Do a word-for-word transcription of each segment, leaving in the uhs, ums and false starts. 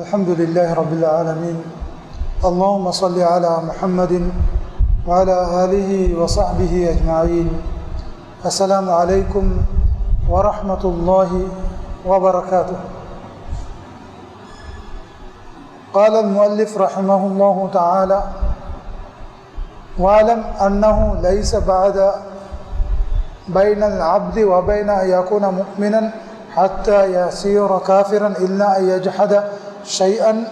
الحمد لله رب العالمين. اللهم صل على محمد وعلى آله وصحبه أجمعين. السلام عليكم ورحمة الله وبركاته. قال المؤلف رحمه الله تعالى: واعلم أنه ليس بعد بين العبد وبين أن يكون مؤمنا حتى يصير كافرا إلا أن يجحد شيئا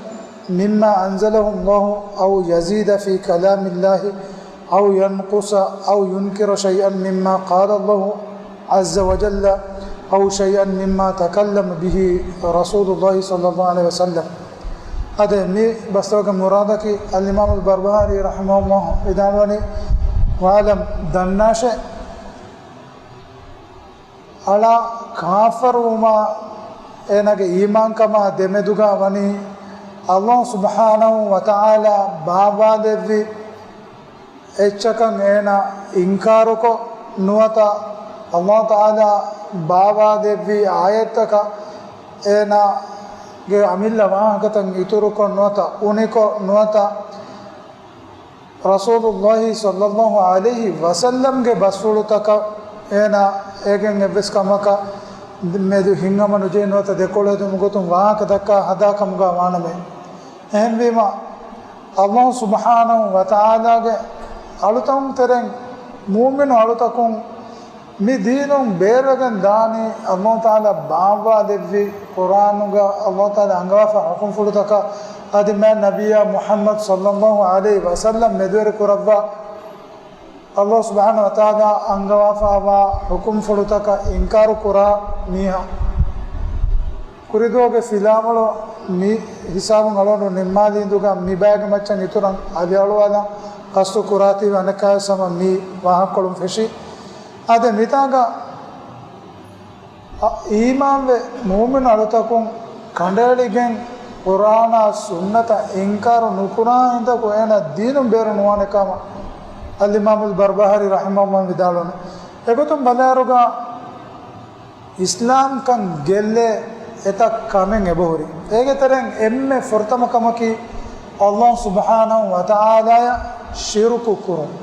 مما أنزله الله أو يزيد في كلام الله أو ينقص أو ينكر شيئا مما قال الله عز وجل أو شيئا مما تكلم به رسول الله صلى الله عليه وسلم. އަދި މި ބަސްތަކުގެ މުރާދަކީ އަލްއިމާމުލް ބަރްބަހާރީ ރަޙިމަހުﷲ ވިދާޅުވަނީ، واعلم، ދަންނާށޭ، އަޅާ ކާފަރުވުމާ އޭނާގެ އީމާންކަމާ ދެމެދުގާ ވަނީ އަލްލާހު ސުބްޙާނަހު ވަތަޢާލާ ބާވާލެއްވި އެއްޗަކަށް އޭނާ އިންކާރުކޮށް ނުވަތަ އަލްލާހު ތަޢާލާ ބާވާލެއްވި އާޔަތްތަކަށް އޭނާގެ އަމިއްލަ ވާހަކަތައް އިތުރުކޮށް ނުވަތަ އުނިކޮށް ނުވަތަ ރަސޫލުﷲ ޞައްލަﷲ ޢަލައިހި ވަސައްލަމްގެ ބަސްފުޅުތަކަށް އޭނާ އޭގެން އެއްވެސް ކަމަކަށް މެދު ހިތްހަމަ ނުޖެހި ނުވަތަ ދެކޮޅު ހެދުމުގެ ގޮތުން ވާހަކަ ދައްކާ ހަދާ ކަމުގަ ވާނަމޭ. އެހެންވީމަ، އަލްލާހު ސުބްޙާނަހު ވަތަޢާލާގެ އަޅުތަކުން ތެރެއިން މުއުމިނު އަޅުތަކުން މި ދީނުން ބޭރުވެގެން ދާނީ، އަލްލާހު ތަޢާލާ ބާއްވާ ދެއްވި ޤުރްއާނުގަ އަލްލާހު ތަޢާލާ އަންގަވާފާ ޙުކުމްފުޅުތަކަށް، އަދި މާތް ނަބިއްޔާ މުޙައްމަދު ޞައްލަﷲ ޢަލައިހި ވަސައްލަމް މެދުވެރި ކުރައްވާ، އަލްލާހު ސުބްޙާނަހު ވަތަޢާލާ އަންގަވާފާވާ ޙުކުމްފުޅުތަކަށް އިންކާރު ކުރާ މީހާ. ކުރިދުވަހުގެ ފިލާވަޅު މި ހިސާބުން އަޅުގަނޑު ނިންމާލި އިނދުގަ މި ބައިގެ މައްޗަށް އިތުރަށް އަލިއަޅުވާލަން ޤަޞްދު ކުރާތީވެ އަނެއްކާވެސް ހަމަ މި ވާހަކަކޮޅުން ފެށީ. އާދެ، މިތާގަ އަ، އީމާންވެ މުއުމިނު އަޅުތަކުން ކަނޑައެޅިގެން ޤުރްއާނާ ސުންނަތަށް އިންކާރު ނުކުރާ ހިނދަކު އޭނާ ދީނުން ބޭރު ނުވާނެ ކަމަށް އަލްއިމާމުލް ބަރްބަހާރީ ރަޙިމަހުﷲ ވިދާޅުވަނީ. އެގޮތުން ބަލާއިރުގަ އިސްލާމްކަން ގެއްލޭ އެތައް ކަމެއް އެބަހުރި. އޭގެ ތެރެއިން އެންމެ ފުރަތަމަ ކަމަކީ، އަލްލާހު ސުބްޙާނަހު ވަތަޢާލާއަށް ޝިރުކު ކުރުން.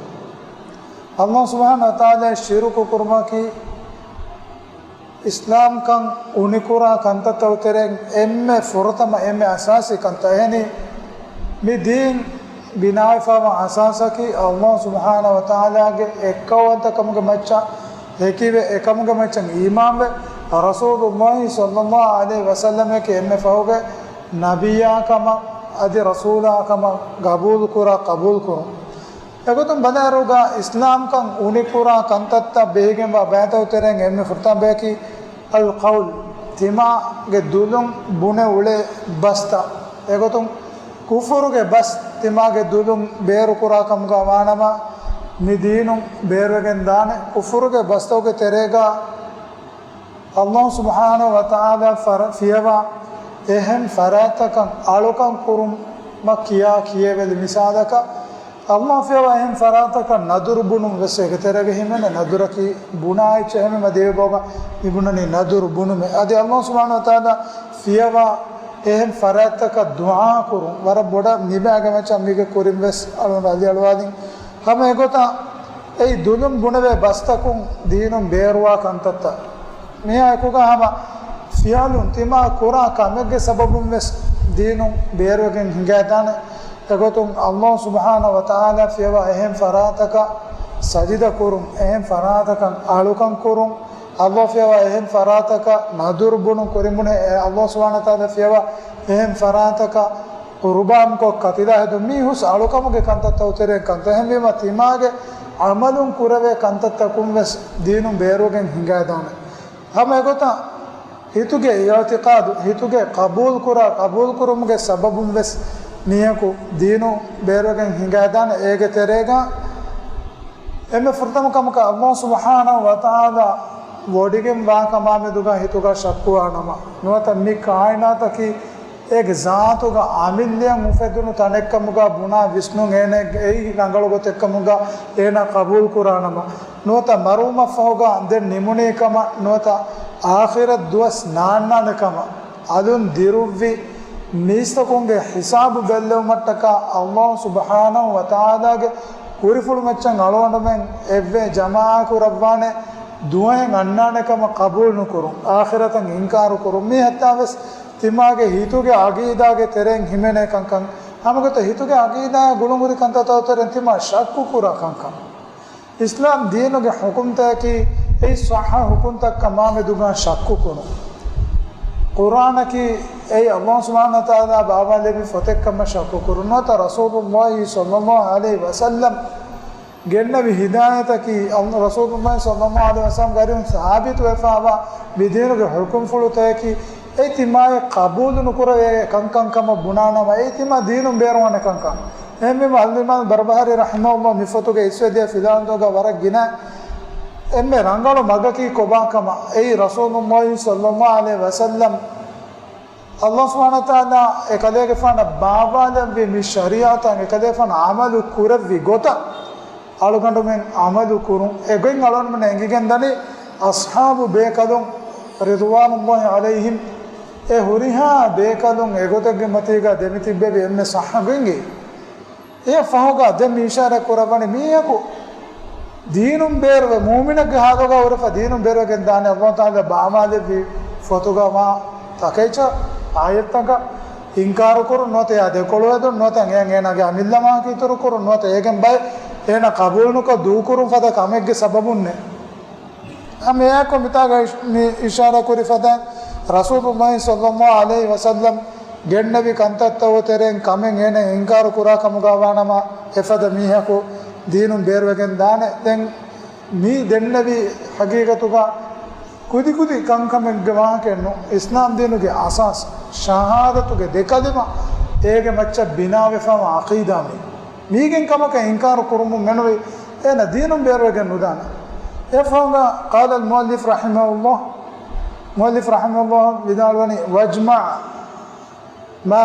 އަލްލާހު ސުބްޙާނަހު ވަތަޢާލާއަށް ޝިރުކު ކުރުމަކީ، އިސްލާމްކަން އުނިކުރާ ކަންތައްތަކުގެ ތެރެއިން އެންމެ ފުރަތަމަ، އެންމެ އަސާސީ ކަންތައް. އެހެނީ، މި ދީން ބިނާވެފަވާ އަސާސަކީ އަލްލާހު ސުބްޙާނަހު ވަތަޢާލާގެ އެއްކައުވަންތަކަމުގެ މައްޗަށް ހެކިވެ، އެކަމުގެ މައްޗަށް އީމާންވެ، ރަސޫލުﷲ ޞައްލަﷲ ޢަލައިހި ވަސައްލަމަކީ އެންމެ ފަހުގެ ނަބިއްޔާ ކަމަށް އަދި ރަސޫލާ ކަމަށް ގަބޫލުކުރާ، ޤަބޫލުކުރުން. އެގޮތުން ބަލާއިރުގަ އިސްލާމްކަން އުނިކުރާ ކަންތައްތައް ބެހިގެންވާ ބައިތަކުގެ ތެރެއިން އެންމެ ފުރަތަމަ ބަޔަކީ އަލްޤައުލް، ތިމާގެ ދުލުން ބުނެ އުޅޭ ބަސްތައް. އެގޮތުން ކުފުރުގެ ބަސް ތިމާގެ ދުލުން ބޭރުކުރާ ކަމުގަ ވާނަމަ، މި ދީނުން ބޭރުވެގެން ދާނެ. ކުފުރުގެ ބަސްތަކުގެ ތެރޭގަ އަލްލާހު ސުބްޙާނަހު ވަތަޢާލާ ފަރ-، ފިޔަވާ އެހެން ފަރާތްތަކަށް އަޅުކަން ކުރުމަށް ކިޔާ ކިޔެވެލި. މިސާލަކަށް، އަލްލާހު ފިޔަވާ އެހެން ފަރާތަކަށް ނަދުރު ބުނުން ވެސް އޭގެ ތެރޭގަ ހިމެނޭ. ނަދުރަކީ ބުނާ އެއްޗެއް ހަމަ ދިވެބައިގަ މި ބުނަނީ ނަދުރު ބުނުމޭ. އަދި އަލްލާހު ސުބްޙާނަހު ވަތަޢާލާ ފިޔަވާ އެހެން ފަރާތްތަކަށް ދުޢާ ކުރުން. ވަރަށް ބޮޑަށް މިބައިގެ މައްޗަށް މީގެ ކުރިން ވެސް އަޅުގަނޑު އަލިއަޅުވާލިން. ހަމަ އެގޮތަށް އެއީ ދުލުން ބުނެވޭ ބަސްތަކުން ދީނުން ބޭރުވާ ކަންތައްތައް. މިއާ އެކުގަ ހަމަ ފިޢުލުން ތިމާ ކުރާ ކަމެއްގެ ސަބަބުން ވެސް ދީނުން ބޭރުވެގެން ހިނގައިދާނެ. އެގޮތުން އަލްލާހު ސުބްޙާނަހު ވަތަޢާލާ ފިޔަވާ އެހެން ފަރާތަކަށް ސަޖިދަ ކުރުން، އެހެން ފަރާތަކަށް އަޅުކަން ކުރުން، އަލްލާހު ފިޔަވާ އެހެން ފަރާތަކަށް ނަދުރު ބުނުން، ކުރިން ބުނެ، އެ އަލްލާހު ސުބްޙާނަހު ވަތަޢާލާ ފިޔަވާ އެހެން ފަރާތަކަށް ޤުރުބާންކޮށް ކަތިލާ ހެދުން، މީ ހުސް އަޅުކަމުގެ ކަންތައްތަކުގެ ތެރެއިން ކަންތައް. އެހެންވީމަ، ތިމާގެ ޢަމަލުން ކުރެވޭ ކަންތައްތަކުން ވެސް ދީނުން ބޭރުވެގެން ހިނގައިދާނެ. ހަމަ އެގޮތަށް ހިތުގެ އިޢުތިޤާދު، ހިތުގެ ޤަބޫލުކުރާ، ޤަބޫލުކުރުމުގެ ސަބަބުން ވެސް މީހަކު ދީނުން ބޭރުވެގެން ހިނގައިދާނެ. އޭގެ ތެރޭގަ އެންމެ ފުރަތަމަ ކަމަކަށް އަލްލާހު ސުބްޙާނަހު ވަތަޢާލާ ވޮޑިގެން ވާ ކަމާމެދުގަ ހިތުގަ ޝައްކުވާނަމަ، ނުވަތަ މި ކާއިނާތަކީ އޭގެ ޒާތުގަ އަމިއްލައަށް އުފެދުނު ތަނެއްކަމުގަ ބުނާ ވިސްނުން އޭނަ އެއީ ރަނގަޅު ގޮތެއްކަމުގަ އޭނަ ޤަބޫލުކުރާނަމަ، ނުވަތަ މަރުވުމަށްފަހުގަ ދެން ނިމުނީ ކަމަށް، ނުވަތަ އާޚިރަތް ދުވަސް ނާންނާނެ ކަމަށް، އަލުން ދިރުއްވި މީސްތަކުންގެ ހިސާބު ބެއްލެވުމަށްޓަކާ އައްލާހު ސުބްޙާނަހު ވަތަޢާލާގެ ކުރިފުޅު މައްޗަށް އަޅުގަނޑުމެން އެއްވެ ޖަމާޢަތް ކުރައްވާނެ ދުވަހެއް އަންނާނެ ކަމަށް ޤަބޫލު ނުކުރުން، އާޚިރަތަށް އިންކާރު ކުރުން، މީ ހައްތާވެސް ތިމާގެ ހިތުގެ ޢަޤީދާގެ ތެރެއިން ހިމެނޭ ކަންކަން. ހަމަގޮތަށް ހިތުގެ ޢަޤީދާއާ ގުޅުންހުރި ކަންތައްތަކުގެ ތެރެއިން ތިމާ ޝައްކު ކުރާ ކަންކަން. އިސްލާމް ދީނުގެ ޙުކުމްތަކަކީ އެއީ ޞައްޙަ ޙުކުމްތައްކަން މާމެދުގަ ޝައްކު ކުރުން. ޤުރްއާނަކީ އެއީ އައްލާހު ސުބްޙާނަހު ވަތަޢާލާ ބާވާލެއްވި ފޮތެއްކަމަށް ޝައްކު ކުރުން. ނުވަތަ ރަސޫލުއްލާހި ޞައްލައްލާހު ޢަލައިހި ވަސައްލަމް ގެންނެވި ހިދާޔަތަކީ އައް-، ރަސޫލުއްލާހި ޞައްލައްލާހު ޢަލައިހި ވަސައްލަމްގެ އަރިހުން ސާބިތުވެފައިވާ މި ދީނުގެ ޙުކުމްފުޅުތަކަކީ އެއީ ތިމާއަށް ޤަބޫލު ނުކުރެވޭ ކަންކަން ކަމަށް ބުނާނަމަ، އެއީ ތިމާ ދީނުން ބޭރުވާނެ ކަންކަން. އެހެންވީމަ އަލްއިމާމް ބަރްބަހާރީ ރަޙިމަހުﷲ މި ފޮތުގެ އިސްވެދިޔަ ފިލާންތަކުގަ ވަރަށް ގިނަ އެންމެ ރަނގަޅު މަގަކީ ކޮބާ ކަމަށް. އެއީ ރަސޫލުއްލާހި ޞައްލައްލާހު ޢަލައިހި ވަސައްލަމް އައްލާހު ސުބްޙާނަހު ވަތަޢާލާ އެކަލޭގެފާނަށް ބާވާލެއްވި މި ޝަރީޢަތާ އެކަލޭގެފާނު ޢަމަލު ކުރެއްވި ގޮތަށް އަޅުގަނޑުމެން ޢަމަލު ކުރުން. އެގޮތް އަޅުގަނޑުމެން އެނގިގެންދަނީ އަޞްޙާބު ބޭކަލުން ރިޟްވާނުއްލާހި ޢަލައިހިމް އެ ހުރިހާ ބޭކަލުން އެގޮތެއްގެ މަތީގަ ދެމިތިއްބެވި އެންމެ ޞައްޙަ ގޮތްގައި. އެއަށް ފަހުގަ ދެން މި އިޝާރާތް ކުރައްވަނީ މީހަކު ދީނުން ބޭރުވެ، މުއުމިނެއްގެ ޙާލުގަ ހުރެފަ ދީނުން ބޭރުވެގެން ދާނެ އައްލާހު ތަޢާލާ ބާވާލެއްވި ފޮތުގަ ވާ ތަކެއްޗަށް އާޔަތްތަކަށް އިންކާރު ކުރުން ނުވަތަ އެއާ ދެކޮޅު ހެދުން ނުވަތަ އެއަށް އޭނާގެ އަމިއްލަ ވާހަކަ އިތުރު ކުރުން ނުވަތަ އޭގެން ބައެއް އޭނާ ޤަބޫލުނުކޮށް ދޫކުރުން ފަދަ ކަމެއްގެ ސަބަބުންނެއް. އަ، މިއާއެކު މިތާގަ އިޝް-، މި އިޝާރާ ކުރި ފަދައިން ރަސޫލުއްލާހި ޞައްލައްލާހު ޢަލައިހި ވަސައްލަމް ގެންނެވި ކަންތައްތަކުގެ ތެރެއިން ކަމެއް އޭނަ އިންކާރު ކުރާ ކަމުގަ ވާނަމަ، އެފަދަ މީހަކު ދީނުން ބޭރުވެގެން ދާނެ. ދެން މި ދެންނެވި ޙަޤީޤަތުގަ ކުދިކުދި ކަންކަމެއްގެ ވާހަކައެއް ނޫން. އިސްލާމް ދީނުގެ އަސާސް، ޝަހާދަތުގެ ދެ ކަލިމަ، އޭގެ މައްޗަށް ބިނާވެފައިވާ ޢަޤީދާ މީ. މީގެން ކަމަކަށް އިންކާރު ކުރުމުން މެނުވީ އޭނަ ދީނުން ބޭރުވެގެން ނުދާނެ. އެފަހުގަ قال المؤلف رحمه الله، މުއައްލިފް ރަޙިމަހުﷲ ވިދާޅުވަނީ، واجمع ما،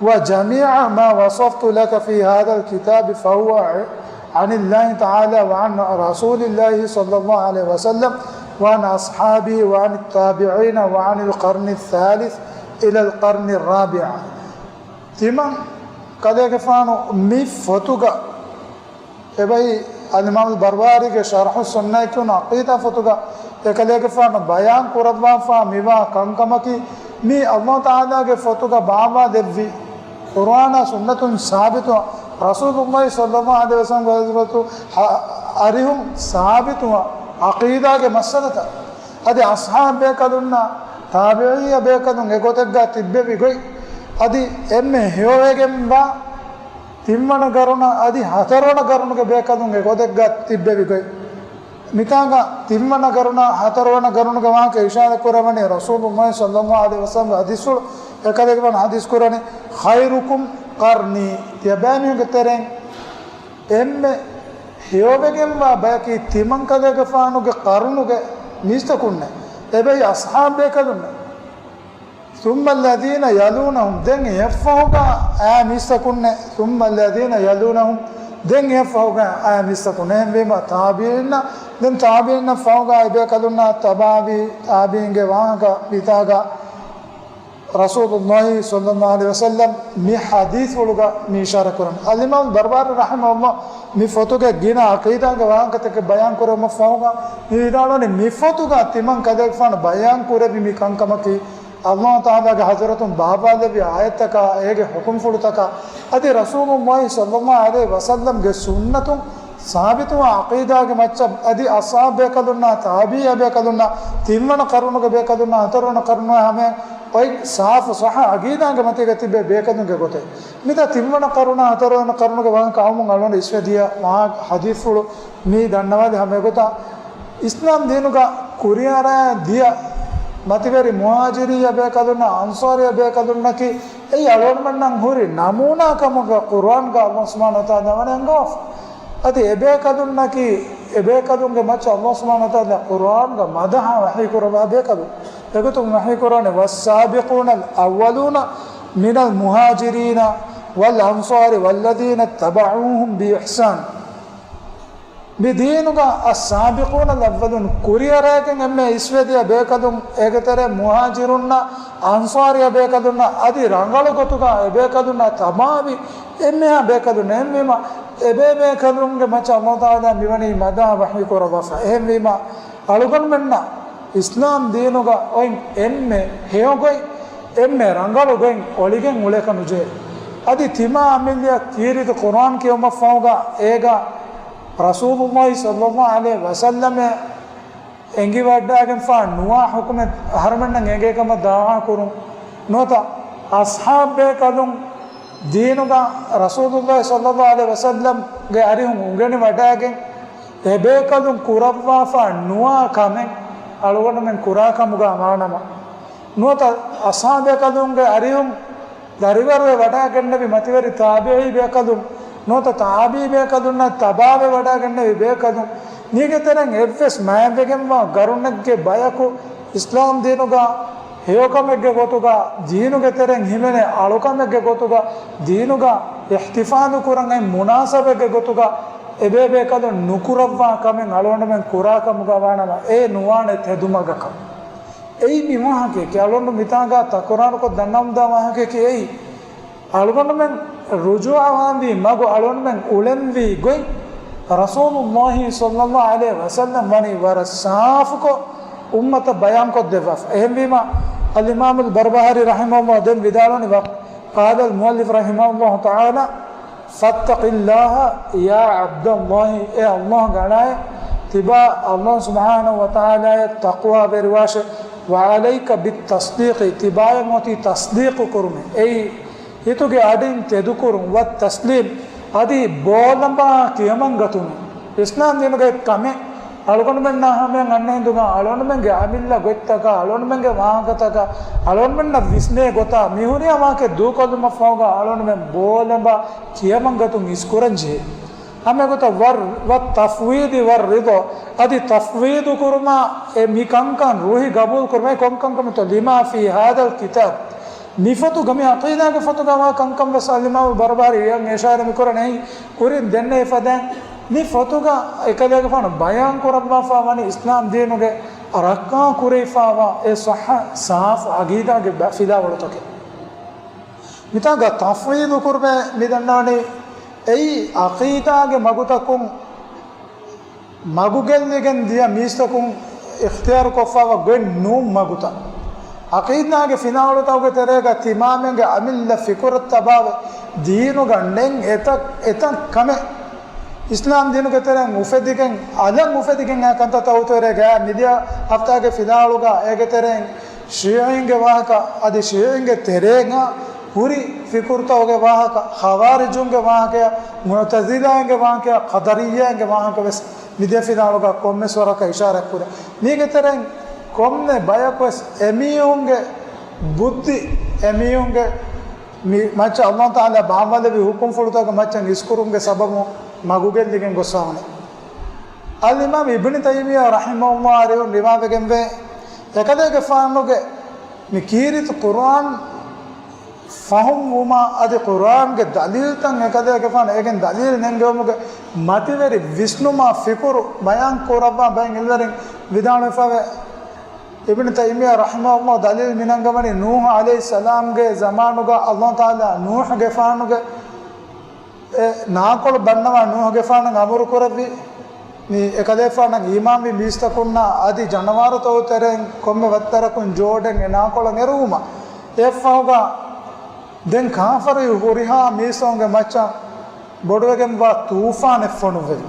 وجميع ما وصفت لك في هذا الكتاب فهو عن الله تعالى وعن رسول الله صلى الله عليه وسلم وعن أصحابه وعن التابعين وعن القرن الثالث إلى القرن الرابع. ތިމަން ކަލޭގެފާނު މި ފޮތުގަ އެބައި އަލްއިމާމު ބަރްބަހާރީގެ ޝަރްޙު ސުންނައަށް ކިޔުނު ޢަޤީދާ ފޮތުގަ އެކަލޭގެފާނު ބަޔާން ކުރައްވާފާ މިވާ ކަންކަމަކީ، މީ އައްލާހު ތަޢާލާގެ ފޮތުގަ ބާވާލެއްވި، ޤުރްއާނާ ސުންނަތުން ސާބިތު، ރަސޫލުއްލާހި ޞައްލައްލާހު ޢަލައިހި ވަސައްލަމްގެ ހަ-، އަރިހުން ސާބިތު ޢަޤީދާގެ މައްސަލަތައް. އަދި އަޞްޙާބު ބޭކަލުންނާ ތާބިޢީ ބޭކަލުން އެގޮތެއްގަ ތިއްބެވި ގޮތް، އަދި އެންމެ ހެޔޮވެގެންވާ ތިންވަނަ ގަރުނަ އަދި ހަތަރުވަނަ ގަރުނުގެ ބޭކަލުން އެގޮތެއްގަ ތިއްބެވި ގޮތް. މިތާނގަ ތިންވަނަ ގަރުނަ ހަތަރުވަނަ ގަރުނުގެ ވާހަކަ އިޝާރަތް ކުރައްވަނީ ރަސޫލުއްލާހި ޞައްލައްލާހު ޢަލައިހި ވަސައްލަމްގެ ޙަދީޘްފުޅު. އެކަލޭގެފާނު ޙަދީޘް ކުރަނީ، خيركم قرني، ތިޔަބައިމީހުންގެ ތެރެއިން އެންމެ ހެޔޮވެގެންވާ ބަޔަކީ ތިމަން ކަލޭގެފާނުގެ ޤަރުނުގެ މީސްތަކުންނޭ. އެބައި އަޞްޙާބު ބޭކަލުންނޭ. ثم الذين يلونهم، ދެން އެއަށްފަހުގަ އާ މީސްތަކުންނޭ. ثم الذين يلونهم، ދެން އެއަށްފަހުގަ އާ މީސްތަކުން. އެހެންވީމަ ތާބިޢީންނަށް، ދެން ތާބިޢީންނަށް ފަހުގަ އެބޭކަލުންނާ ތަބާވީ، ތާބިޢީންގެ ވާހަކަ މިތާގަ ރަސޫލުއްލާހި ޞައްލައްލާހު ޢަލައިހި ވަސައްލަމް މި ޙަދީޘްފުޅުގަ މި އިޝާރަތް ކުރަން. އަލްއިމާމު ބަރްބަހާރީ ރަޙިމަހުﷲ މި ފޮތުގެ ގިނަ ޢަޤީދާގެ ވާހަކަތަކެއް ބަޔާން ކުރެއްވުމަށް ފަހުގަ މި ވިދާޅުވަނީ މި ފޮތުގަ ތިމަން ކަލޭގެފާނު ބަޔާން ކުރެއްވި މި ކަންކަމަކީ، އައްލާހު ތަޢާލާގެ ޙަޟްރަތުން ބާވާލެއްވި އާޔަތްތަކާ، އޭގެ ޙުކުމްފުޅުތަކާ، އަދި ރަސޫލުއްލާހި ޞައްލައްލާހު ޢަލައިހި ވަސައްލަމްގެ ސުންނަތުން ސާބިތުވާ ޢަޤީދާގެ މައްޗަށް، އަދި އަޞްޙާބު ބޭކަލުންނާ، ތާބިޢީ ބޭކަލުންނާ، ތިންވަނަ ޤަރުނުގެ ބޭކަލުންނާ، ހަތަރުވަނަ ޤަރުނުގެ ހަމަޔަށް އޮތް ސާފު ޞައްޙަ ޢަޤީދާގެ މަތީގަ ތިބޭ ބޭކަލުންގެ ގޮތެއް. މިތާ ތިންވަނަ ޤަރުނާ، ހަތަރުވަނަ ޤަރުނުގެ ވާހަކަ އައުމުން އަޅުގަނޑު އިސްވެދިޔަ ވާހަކަ ޙަދީޘްފުޅު މި ދަންނަވާލި ހަމައެގޮތަށް، އިސްލާމް ދީނުގަ ކުރިއަރާ ދިޔަ މަތިވެރި މުހާޖިރިއްޔާ ބޭކަލުންނާ، އަންޞާރިއްޔާ ބޭކަލުންނަކީ އެއީ އަޅުގަނޑުމެންނަށް ހުރި ނަމޫނާ ކަމުގަ ޤުރްއާންގަ އައްލާހު ސުބްޙާނަހު ވަތަޢާލާ ވަނީ އަންގަވާފަ. އަދި އެބޭކަލުންނަކީ، އެބޭކަލުންގެ މައްޗަށް އައްލާހު ސުބްޙާނަހު ވަތަޢާލާ ޤުރްއާންގަ މަދަޙަ ވަޙީ ކުރައްވާ ބޭކަލުން. އެގޮތުން ވަޙީ ކުރާނެ، والسابقون الأولون من المهاجرين والأنصار والذين اتبعوهم بإحسان. މި ދީނުގަ އައްސާބިޤޫނަލް އައްވަލޫން، ކުރިއަރައިގެން އެންމެ އިސްވެދިޔަ ބޭކަލުން، އޭގެ ތެރޭ މުހާޖިރުންނަށް، އަންޞާރީ ބޭކަލުންނަށް، އަދި ރަނގަޅު ގޮތުގަ އެ ބޭކަލުންނާ ތަބާވި އެންމެހާ ބޭކަލުން. އެހެންވީމަ، އެބޭބޭކަލުންގެ މައްޗަށް ﷲ ތަޢާލާ މިވަނީ މަދާ ވަޙީ ކުރައްވާފަ. އެހެންވީމަ، އަޅުގަނޑުމެންނަށް އިސްލާމް ދީނުގަ އޮތް އެންމެ ހެޔޮ ގޮތް، އެންމެ ރަނގަޅު ގޮތް އޮޅިގެން އުޅޭކަށް ނުޖެހޭ. އަދި ތިމާ އަމިއްލައަށް ކީރިތި ޤުރްއާން ކިޔެވުމަށްފަހުގަ، އޭގަ ރަސޫލުﷲ ޞައްލަﷲ ޢަލައިހި ވަސައްލަމަ އެނގިވަޑައިގެންފާ ނުވާ ޙުކުމެއް އަހަރުމެންނަށް އެނގޭކަމަށް ދަޢުވާ ކުރުން ނުވަތަ، އަޞްޙާބުބޭކަލުން ދީނުގަ ރަސޫލުﷲ ޞައްލަﷲ ޢަލައިހި ވަސައްލަމްގެ އަރިހުން އުނގެނި ވަޑައިގެން، އެބޭކަލުން ކުރައްވާފާ ނުވާ ކަމެއް އަޅުގަނޑުމެން ކުރާ ކަމުގަ ވާނަމަ، ނުވަތަ އަޞްޙާބުބޭކަލުންގެ އަރިހުން ދަރިވަރުވެ ވަޑައިގެންނެވި މަތިވެރި ތާބިޢީ ބޭކަލުން، ނުވަތަ ތާބިޢީ ބޭކަލުންނަށް ތަބާވެ ވަޑައިގެންނެވި ބޭކަލުން، މީގެ ތެރެއިން އެއްވެސް މަޔަށްވެގެންވާ ގަރުނެއްގެ ބަޔަކު އިސްލާމް ދީނުގަ ހެޔޮކަމެއްގެ ގޮތުގަ، ދީނުގެ ތެރެއިން ހިމެނޭ އަޅުކަމެއްގެ ގޮތުގަ، ދީނުގަ އިޙްތިފާލު ކުރަން އޮތް މުނާސަބަތްގެ ގޮތުގަ އެބޭބޭކަލުން ނުކުރައްވާ ކަމެއް އަޅުގަނޑުމެން ކުރާ ކަމުގަ ވާނަމަ، އެ ނުވާނެ ތެދުމަގަކަށް. އެއީ މި ވާހަކަޔަކީ. އަޅުގަނޑު މިތާގަ ތަކުރާރުކޮށް ދަންނަވަމުންދާ ވާހަކަޔަކީ އެއީ. އަޅުގަނޑުމެން ރުޖޫޢަވާންވީ މަގު، އަޅުގަނޑުމެން އުޅެންވީ ގޮތް، ރަސޫލުﷲ ޞައްލަﷲ ޢަލައިހި ވަސައްލަމް ވަނީ ވަރަށް ސާފުކޮށް އުއްމަތަށް ބަޔާންކޮށްދެއްވާފަ. އެހެންވީމަ، އަލްއިމާމުލް ބަރްބަހާރީ ރަޙިމަހުﷲ ދެން ވިދާޅުވަނީ، ވަ-، قال المؤلف رحمه الله تعالى، فاتق الله يا عبد الله، އޭ ﷲގެ އަޅާއޭ، ތިބާ ﷲ ސުބްޙާނަހޫ ވަތަޢާލާއަށް ތަޤްވާވެރިވާށޭ، وعليك بالتصديق، ތިބާއަށް އޮތީ ތަޞްދީޤު ކުރުމޭ. އެއީ، ހިތުގެ އަޑިން ތެދުކުރުން، والتسليم، އަދި ބޯލަނބާ ކިޔަމަންގަތުމޭ. އިސްލާމް ދީނުގެ ކަމެއް އަޅުގަނޑުމެންނާ ހަމަޔަށް އަންނަ ހިނދުގަ، އަޅުގަނޑުމެންގެ އަމިއްލަ ގޮތްތަކާ، އަޅުގަނޑުމެންގެ ވާހަކަތަކާ، އަޅުގަނޑުމެންނަށް ވިސްނޭ ގޮތާ، މިހުރިހާ ވާހަކަ ދޫކޮށްލުމަށްފަހުގަ އަޅުގަނޑުމެން ބޯލަނބާ ކިޔަމަންގަތުން އިސްކުރަން ޖެހޭ. ހަމަ ގޮތަށް، ވައް، والتفويض والرضا، އަދި ތަފްވީޟު ކުރުމާ، އެ މި ކަންކަން ރުހި ގަބޫލު ކުރުމޭ، ކޮންކަންކަމެއްތޯ، لما في هذا الكتاب، މި ފޮތުގަ، މި ޢަޤީދާގެ ފޮތުގަ ވާ ކަންކަން ވެސް އަލްއިމާމު ބަރްބަހާރީ އެއަށް އިޝާރަ މިކުރަނީ. ކުރިން ދެންނެވި ފަދައިން، މި ފޮތުގަ އެކަލޭގެފާނު ބަޔާން ކުރައްވާފާ ވަނީ އިސްލާމް ދީނުގެ ރައްކާ ކުރެވިފާވާ އެ ޞައްޙަ ސާފު ޢަޤީދާގެ ބަ-، ފިލާވަޅުތަކެއް. މިތާގަ ތަފްވީޟު ކުރުމޭ މި ދަންނަވަނީ އެއީ ޢަޤީދާގެ މަގުތަކުން މަގުގެއްލިގެން ދިޔަ މީސްތަކުން އިޚްތިޔާރުކޮށްފާވާ ގޮތް ނޫން މަގުތައް. ޢަޤީދާގެ ފިލާވަޅުތަކުގެ ތެރޭގަ ތިމާމެންގެ އަމިއްލަ ފިކުރަށް ތަބާވެ، ދީނުގަ ނެތް އެތައް، އެތައް ކަމެއް އިސްލާމް ދީނުގެ ތެރެއިން އުފެދިގެން، އަލަށް އުފެދިގެން އާ ކަންތައްތައް އޮތުވެރޭ ގާ މިދިޔަ ހަފްތާގެ ފިލާވަޅުގަ އޭގެ ތެރެއިން ޝީޢީންގެ ވާހަކަ، އަދި ޝީޢީންގެ ތެރޭގަ ހުރި ފިކުރުތަކުގެ ވާހަކަ، ޚަވާރިޖުންގެ ވާހަކަޔާ، މުޢުތަޒިލާއިންގެ ވާހަކަޔާ، ޤަދަރިއްޔާއިންގެ ވާހަކަ ވެސް މިދިޔަ ފިލާވަޅުގަ ކޮންމެސް ވަރަކަށް އިޝާރަތްކުރޭ. މީގެ ތެރެއިން ކޮންމެ ބަޔަކުވެސް އެމީހުންގެ ބުއްދި، އެމީހުންގެ މި މައްޗަށް ﷲ ތަޢާލާ ބާވާލެއްވި ޙުކުމްފުޅުތަކުގެ މައްޗަށް އިސްކުރުމުގެ ސަބަބުން މަގުގެއްލިގެން ގޮއްސަވަނީ. އަލްއިމާމް އިބްނު ތައިމިއްޔާ ރަޙިމަހުﷲ އަރިހުން ރިވާވެގެންވޭ، އެކަލޭގެފާނުގެ މި ކީރިތި ޤުރުއާން ފަހުމްވުމާ އަދި ޤުރުއާންގެ ދަލީލްތައް އެކަލޭގެފާނު އޭގެން ދަލީލް ނެންގެވުމުގެ މަތިވެރި ވިސްނުމާ ފިކުރު ބަޔާން ކުރައްވާ ބައެއް އިލްވެރިން ވިދާޅުވެފަވޭ. އިބްނު ތައިމިއްޔާ ރަޙިމަހުﷲ ދަލީލް މިނަންގަވަނީ ނޫޙު ޢަލައިހިއްސަލާމްގެ ޒަމާނުގަ ﷲ ތަޢާލާ ނޫޙުގެފާނުގެ އެ ނާކޮޅު ބަންނަވާ ނޫޙުގެފާނަށް އަމުރު ކުރެއްވި، މި އެކަލޭފާނަށް އީމާންވި މީސްތަކުންނާ އަދި ޖަނަވާރުތަކުގެ ތެރެއިން ކޮންމެ ވައްތަރަކުން ޖޯޑެއް އެ ނާކޮޅަށް އެރުވުމަށް. އެއަށްފަހުގަ ދެން ކާފަރު ހުރިހާ މީސްތަކުންގެ މައްޗަށް ބޮޑުވެގެންވާ ތޫފާނެއް ފޮނުއްވެވި.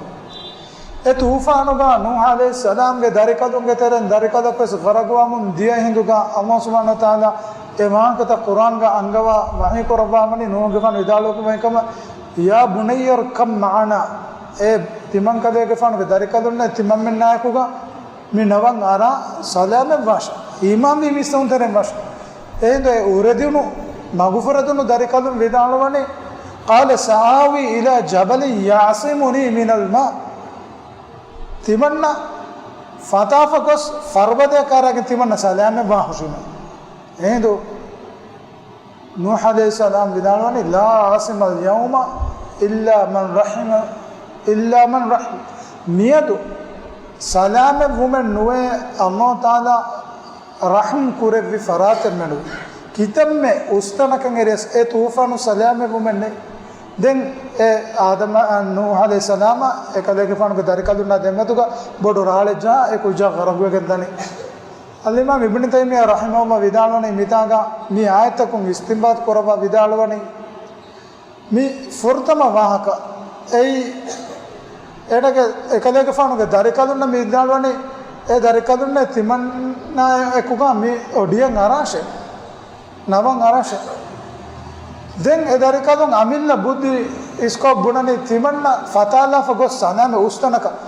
އެ ތޫފާނުގަ ނޫޙު ޢަލައިހިއްސަލާމްގެ ދަރިކަލުންގެ ތެރެއިން ދަރިކަލަކުވެސް ޣަރަޤުވަމުން ދިޔަ ހިނދުގަ ﷲ ސުބްޙާނަހޫ ވަތަޢާލާ އެ ވާހަކަތައް ޤުރުއާންގަ އަންގަވާ ވަޙީ ކުރައްވާ ވަނީ ނޫޙުގެފާނު ވިދާޅުވި ކަމަށް، يا بني اركب معنا، އޭ ތިމަންކަލޭގެފާނުގެ ދަރިކަލުންނޭ ތިމަންމެންނާއެކުގަ މި ނަވަން އަރާ ސަލާމަތްވާށޭ، އީމާންވީ މީސްތަކުން ތެރެއިން ވާށޭ. އެހިނދު އެ އުރެދުނު، މަގުފުރެދުނު ދަރިކަލުން ވިދާޅުވަނީ، قال سآوي إلى جبل يعصمني من الماء. ތިމަންނަ ފަތާފަ ގޮސް ފަރުބަދަޔަކަށް އަރާގެން ތިމަންނަ ސަލާމަތްވާ ހުށީމޭ. އެހިނދު ނޫޙު ޢަލައިހިއްސަލާމް ވިދާޅުވަނީ، لا عاصم اليوم إلا من رحم، إلا من رحم. މިއަދު ސަލާމަތްވުމެއް ނުވޭ، ﷲ ތަޢާލާ ރަޙްމް ކުރެއްވި ފަރާތެއް މެނުވި. ކިތަންމެ އުސްތަނަކަށް އެރިޔަސް އެ ތޫފާނު ސަލާމަތްވުމެއް ނެތް. ދެން އެ އާދަމް، ނޫޙު ޢަލައިހިއްސަލާމާ އެކަލޭގެފާނުގެ ދަރިކަލުންނާ ދެމެދުގަ ބޮޑު ރާޅެއް ޖަހާ އެ ކުއްޖާ ޣަރަޤުވެގެން ދަނީ. އަލްއިމާމް އިބްނު ތައިމިއްޔާ ރަޙިމަހުﷲ ވިދާޅުވަނީ މިތާގަ މި އާޔަތަކުން އިސްތިންބާޠު ކުރައްވާ ވިދާޅުވަނީ، މި ފުރަތަމަ ވާހަކަ އެއީ، އޭނަގެ އެކަލޭގެފާނުގެ ދަރިކަލުންނަށް މި ވިދާޅުވަނީ، އެ ދަރިކަލުންނޭ ތިމަންނާ އެކުގަ މި އޮޑިއަށް އަރާށޭ، ނަވަށް އަރާށޭ. ދެން އެ ދަރިކަލުން އަމިއްލަ ބުއްދި އިސްކޮށް ބުނަނީ ތިމަންނަ ފަތާލާފަ ގޮސް ސަލާމަތް އުސްތަނަކަށް.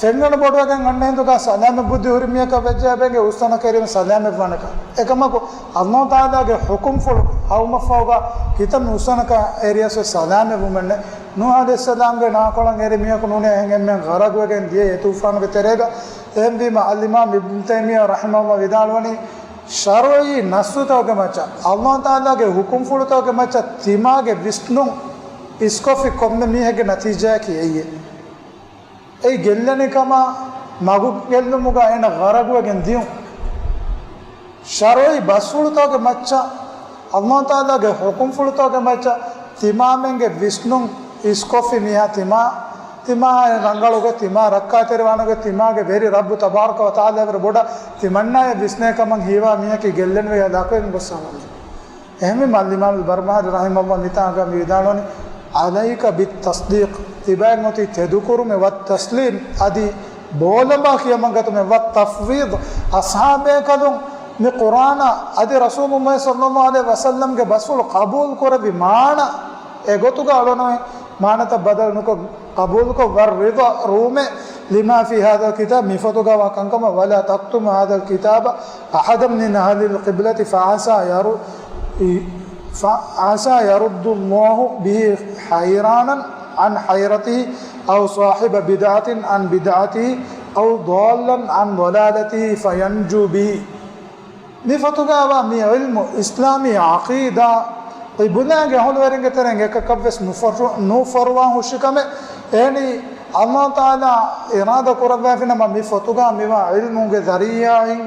ފެންގަނޑު ބޮޑުވެގެން އަންނަ ހިނދުގަ ސަލާމަތް ބުއްދި ހުރި މީހަކަށް ވެއްޖެއްޔާ ބެނގޭ އުސްތަނަކަށް އެރިމަ ސަލާމަތް ވާނެކަން. އެކަމަކު، ﷲ ތަޢާލާގެ ޙުކުމްފުޅު އައުމަށްފަހުގަ ކިތަންމެ އުސްތަނަކަށް އެރިޔަސް ސަލާމަތް ވުމެއް ނެތް. ނޫޙު ޢަލައިހިއްސަލާމްގެ ނާކޮޅަށް އެރި މީހަކު ނޫނޭ އެހެން އެންމެން ޣަރަޤުވެގެން ދިޔަ އެ ތޫފާނުގެ ތެރޭގަ. އެހެންވީމަ، އަލްއިމާމް އިބްނު ތައިމިއްޔާ ރަޙިމަހުﷲ ވިދާޅުވަނީ، ޝަރުޢީ ނައްޞުތަކުގެ މައްޗަށް، ﷲ ތަޢާލާގެ ޙުކުމްފުޅުތަކުގެ މައްޗަށް ތިމާގެ ވިސްނުން އިސްކޮށްފި ކޮންމެ މީހެއްގެ ނަތީޖާއަކީ އެއީ. އެއީ ގެއްލެނިކަމާ މަގު ގެއްލުމުގަ އޭނަ ޣަރަޤުވެގެން ދިޔުން. ޝަރުޢީ ބަސްފުޅުތަކުގެ މައްޗަށް، ﷲ ތަޢާލާގެ ޙުކުމްފުޅުތަކުގެ މައްޗަށް ތިމާމެންގެ ވިސްނުން އިސްކޮށްފި މީހާ ތިމާ، ތިމާ ރަނގަޅުގެ، ތިމާ ރައްކާތެރިވާނެގެ، ތިމާގެ ވެރި ރައްބު ތަބާރަކަ ވަތަޢާލާ ވެރި ބޮޑަށް ތިމަންނާޔަށް ވިސްނޭ ކަމަށް ހީވާ މީހަކީ ގެއްލެނިވެ ލަކުވެގެން ގޮއްސަވާނެ. އެހެންވީމަ، އަލްއިމާމް އަލްބަރްބަހާރީ ރަޙިމަހުﷲ މިތާގަ މި ވިދާޅުވަނީ، عليك بالتصديق، ތިބާއަށް އޮތީ ތެދުކުރުމެއް، والتسليم، އަދި ބޯލަނބާ ކިޔަމަންގަތުމެއް، والتفويض، އަޞްޙާބޭކަލުން މި ޤުރްއާނާ އަދި ރަސޫލުﷲ ޞައްލަﷲ ޢަލައިހި ވަސައްލަމްގެ ބަސްފުޅު ޤަބޫލު ކުރެއްވި މާނަ އެގޮތުގަ އަޅުގަނޑުމެން މާނަތައް ބަދަލު ނުކޮށް، ޤަބޫލުކޮށް، والرضا، ރޫމެއް، لما في هذا الكتاب، މި ފޮތުގަ ވާ ކަންކަމަށް، ولا تكتموا هذا الكتاب أحدا من أهل القبلة فعسى ير-، فعسى يرد الله به حيرانا عن حيرته أو صاحب بدعة عن بدعته أو ضالا عن ضلالته فينجو به. މި ފޮތުގައިވާ މި ޢިލްމު، އިސްލާމީ ޢަޤީދާ، ޤިބުލާގެ އަހުލުވެރިންގެ ތެރެއިން އެކަކަށްވެސް ނުފޮށު-، ނުފޮރުވާ ހުށިކަމެއް. އެހެނީ، ﷲ ތަޢާލާ އިރާދަ ކުރައްވާފިނަމަ، މި ފޮތުގަ މިވާ ޢިލްމުގެ ޒަރީޢާއިން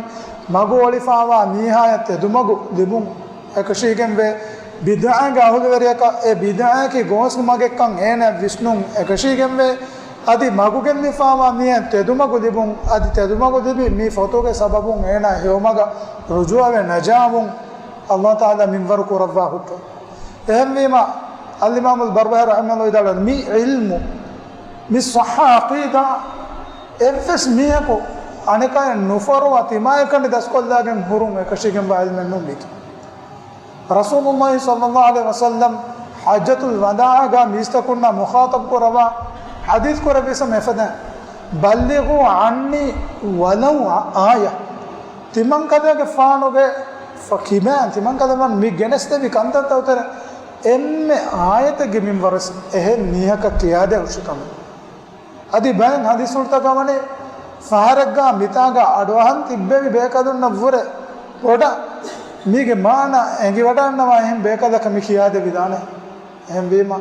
މަގު އޮޅިފައިވާ މީހާޔަށް ތެދުމަގު ލިބުން އެކަށީގެންވޭ. ބިދްޢާގެ އަހުލުވެރިޔަކަށް އެ ބިދްޢާއަކީ ގޯސް މަގެއްކަން އޭނާ ވިސްނުން އެކަށީގެންވޭ. އަދި މަގުގެން ލިބިފައިވާ މީހަށް ތެދުމަގު ލިބުން، އަދި ތެދުމަގު ލިބި މި ފޮތުގެ ސަބަބުން އޭނާ ހެޔޮމަގަށް ރުޖޫޢަވެ ނަޖާވުން ﷲ ތަޢާލާ މިންވަރު ކުރައްވާ ހުއްޓުން. އެހެންވީމަ، އަލްއިމާމުލް ބަރްބަހާރީ ރަޙިމަހުﷲ ވިދާޅުވަނީ، މި ޢިލްމު، މި ޞައްޙަ ޢަޤީދާ އެއްވެސް މީހަކު އަނެކާޔަށް ނުފޮރުވާ ތިމާޔަކަނި ދަސްކޮށްލާގެން ހުރުން އެކަށީގެންވާ ޢިލްމެއް ނޫން މީކީ. ރަސޫލުﷲ ޞައްލަﷲ ޢަލައިހި ވަސައްލަމް ޙައްޖަތުލް ވަދާޢަށް މީސްތަކުންނާ މުޚާޠަބް ކުރައްވާ ޙަދީޘް ކުރެއްވި ސަމަ އެފަދަ، بلغوا عني ولو آية. ތިމަންކަލޭގެފާނުގެ ފަ-، ކިބައިން ތިމަންކަލޭގެފާނު މި ގެނެސްދެއްވި ކަންތައްތައް ތެރޭ އެންމެ އާޔަތެއްގެ މިންވަރަސް އެހެން މީހަކަށް ކިޔާދޭ ހުށިކަމެއް. އަދި ބައެއް ޙަދީޘްފުޅުތަކަށް ވަނީ، ފަހަރެއްގާ މިތާގަ އަޑުއަހަން ތިއްބެވި ބޭކަލުންނަށްވުރެ ބޮޑަށް މީގެ މާނަ އެނގިވަޑައިގަންނަވާ އެހެން ބޭކަލަކަށް މި ކިޔާދެވިދާނެ. އެހެންވީމަ،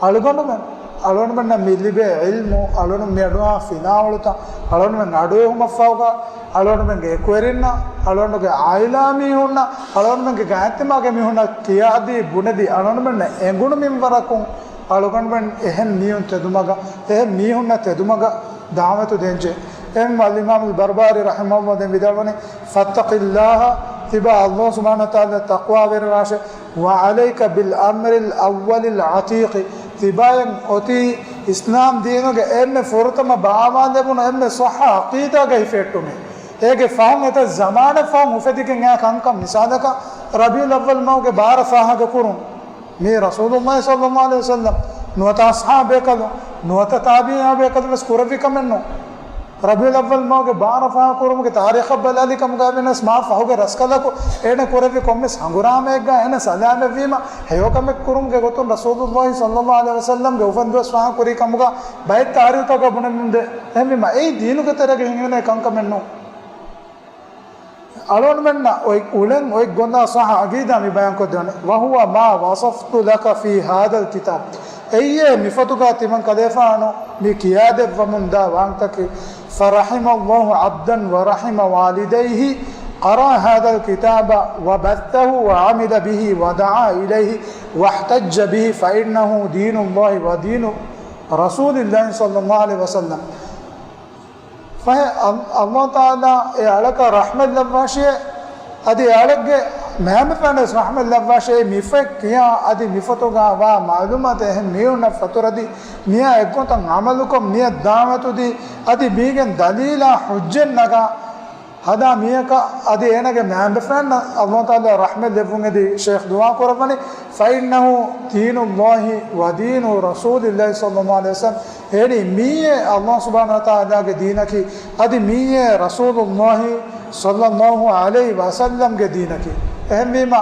އަޅުގަނޑުމެން، އަޅުގަނޑުމެންނަށް މި ލިބޭ ޢިލްމު، އަޅުގަނޑު މި އަޑުއަހާ ފިލާވަޅުތައް، އަޅުގަނޑުމެން އަޑުއެހުމަށްފަހުގަ، އަޅުގަނޑުމެންގެ އެކުވެރިންނަށް، އަޅުގަނޑުގެ ޢާއިލާ މީހުންނަށް، އަޅުގަނޑުމެންގެ ގާތްތިމާގެ މީހުންނަށް ކިޔާދީ ބުނެދީ، އަޅުގަނޑުމެންނަށް އެނގުނު މިންވަރަކުން، އަޅުގަނޑުމެން އެހެން މީހުން ތެދުމަގަށް، އެހެން މީހުންނަށް ތެދުމަގަށް ދަޢުވަތު ދޭންޖެ. އެހެން އަލްއިމާމުލް ބަރްބަހާރީ ރަޙިމަހުﷲ ދެން ވިދާޅުވަނީ، فاتق الله، ތިބާ ﷲ ސުބްޙާނަހޫ ވަތަޢާލާ ތަޤްވާވެރިވާށޭ، وعليك بالأمر الأول العتيق، ތިބާއަށް އޮތީ އިސްލާމް ދީނުގެ އެންމެ ފުރަތަމަ ބާވާލެވުނު އެންމެ ޞައްޙަ ޢަޤީދާގައި ފެއްޓުމެއް. އޭގެ ފަހުން އެތައް ޒަމާނެއް ފަހުން އުފެދިގެން އާ ކަންކަން، މިސާލަކަށް ރަބީޢުލް އައްވަލް މަހުގެ ބާރަ ފާހަގަ ކުރުން. މީ ރަސޫލުﷲ ޞައްލަﷲ ޢަލައިހި ވަސައްލަމް ނުވަތަ އަޞްޙާބޭކަލުން ނުވަތަ ތާބިޢީ ބޭކަލުން ވެސް ކުރެއްވި ކަމެއް ނޫން. ރަބީޢުލް އައްވަލް މަހުގެ ބާރަ ފާހަގަ ކުރުމުގެ ތާރީޚަށް ބަލާލި ކަމުގައި ވެސް މާ ފަހުގެ ރަސްކަލަކު އޭނަ ކުރެއްވި ކޮންމެސް ހަނގުރާމައެއްގަ އޭނަ ސަލާމަތްވީމަ ހެޔޮކަމެއް ކުރުމުގެ ގޮތުން ރަސޫލުﷲ ޞައްލަﷲ ޢަލައިހި ވަސައްލަމްގެ އުފަންދުވަސް ފާހަގަ ކުރީ ކަމުގަ ބައެއް ތާރީޚުތަކުގަ ބުނެމުންދޭ. އެހެންވީމަ އެއީ ދީނުގެ ތެރޭގަ ހިނގެނޭ ކަންކަމެއް ނޫން. އަޅުގަނޑުމެންނަށް އޮތް އުޅެން އޮތް ގޮންދާ ޞައްޙަ ޢަޤީދާ މި ބަޔާންކޮށްދެވޭނެ. وهو ما وصفت لك في هذا الكتاب. އެއީ މި ފޮތުގަ ތިމަން ކަލޭފާނު މި ކިޔާދެއްވަމުންދާ ވާހަކަތަކީ، فرحم الله عبدا ورحم والديه قرأ هذا الكتاب وبثه وعمل به ودعا إليه واحتج به فإنه دين الله ودين رسول الله صلى الله عليه وسلم. ފަހެ، އަ-، އަﷲ ތަޢާލާ އެ އަޅަކަށް ރަޙްމަތް ލައްވާށޭ، އަދި އެ އަޅެއްގެ މައިންބަފައިން ވެސް ރަޙްމަތް ލައްވާށޭ، މި ފޮތް ކިޔާ އަދި މި ފޮތުގަ ވާ މަޢުލޫމާތު އެހެން މީހުންނަށް ފަތުރަދީ، މިއާ އެއްގޮތަށް ޢަމަލުކޮށް، މިއަށް ދަޢުވަތުދީ، އަދި މީގެން ދަލީލާ ޙުއްޖަތް ނަގާ ހަދާ މީހަކަށް އަދި އޭނަގެ މައިންބަފައިންނަށް އަﷲ ތަޢާލާ ރަޙްމަތް ލެއްވުން އެދި ޝޭޚް ދުޢާ ކުރައްވަނީ، فإنه دين الله ودين رسول الله صلى الله عليه وسلم. އެހެނީ މީއޭ އަﷲ ސުބްޙާނަހޫ ވަތަޢާލާގެ ދީނަކީ، އަދި މީއޭ ރަސޫލުﷲ ޞައްލަﷲ ޢަލައިހި ވަސައްލަމްގެ ދީނަކީ. އެހެންވީމަ،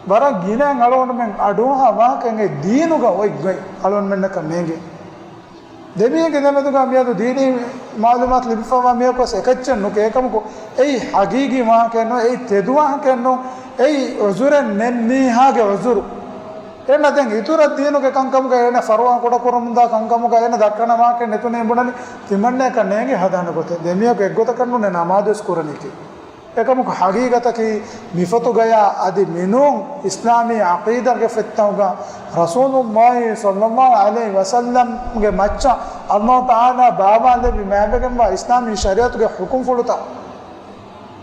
ވަރަށް ގިނައިން އަޅުގަނޑުމެން އަޑުއަހާ ވާހަކައެއް އެ ދީނުގަ އޮތްގޮތް އަޅުގަނޑުމެންނަކަށް ނޭނގޭ. ދެމީހެއްގެ ދެމެދުގަ މިއަދު ދީނީ މަޢުލޫމާތު ލިބިފައިވާ މީހަކުވެސް އެކައްޗެއް ނުކޭ. އެކަމަކު، އެއީ ޙަޤީޤީ ވާހަކައެއް ނޫން، އެއީ ތެދު ވާހަކައެއް ނޫން، އެއީ ޢުޛުރެއް ނެތް މީހާގެ ޢުޛުރު. އޭނަ ދެން އިތުރަށް ދީނުގެ ކަންކަމުގަ އޭނަ ފަރުވާ ކުޑަކުރަމުންދާ ކަންކަމުގަ އޭނަ ދައްކަނަ ވާހަކައެއް ނެތުނީ ބުނަނީ ތިމަންނަޔަކަށް ނޭނގި ހަދާނެ ގޮތެއް. ދެމީހަކު އެއްގޮތަކަށް ނޫނޭ ނަމާދުވެސް ކުރަނީކީ. އެކަމަކު ޙަޤީޤަތަކީ މިފޮތުގަޔާ އަދި މިނޫން އިސްލާމީ ޢަޤީދާގެ ފޮތްތަކުގަ ރަސޫލުﷲ ޞައްލަﷲ ޢަލައިހި ވަސައްލަމްގެ މައްޗަށް އަﷲ ތަޢާލާ ބާވާލެއްވި މާތްވެގެންވާ އިސްލާމީ ޝަރީޢަތުގެ ޙުކުމްފުޅުތައް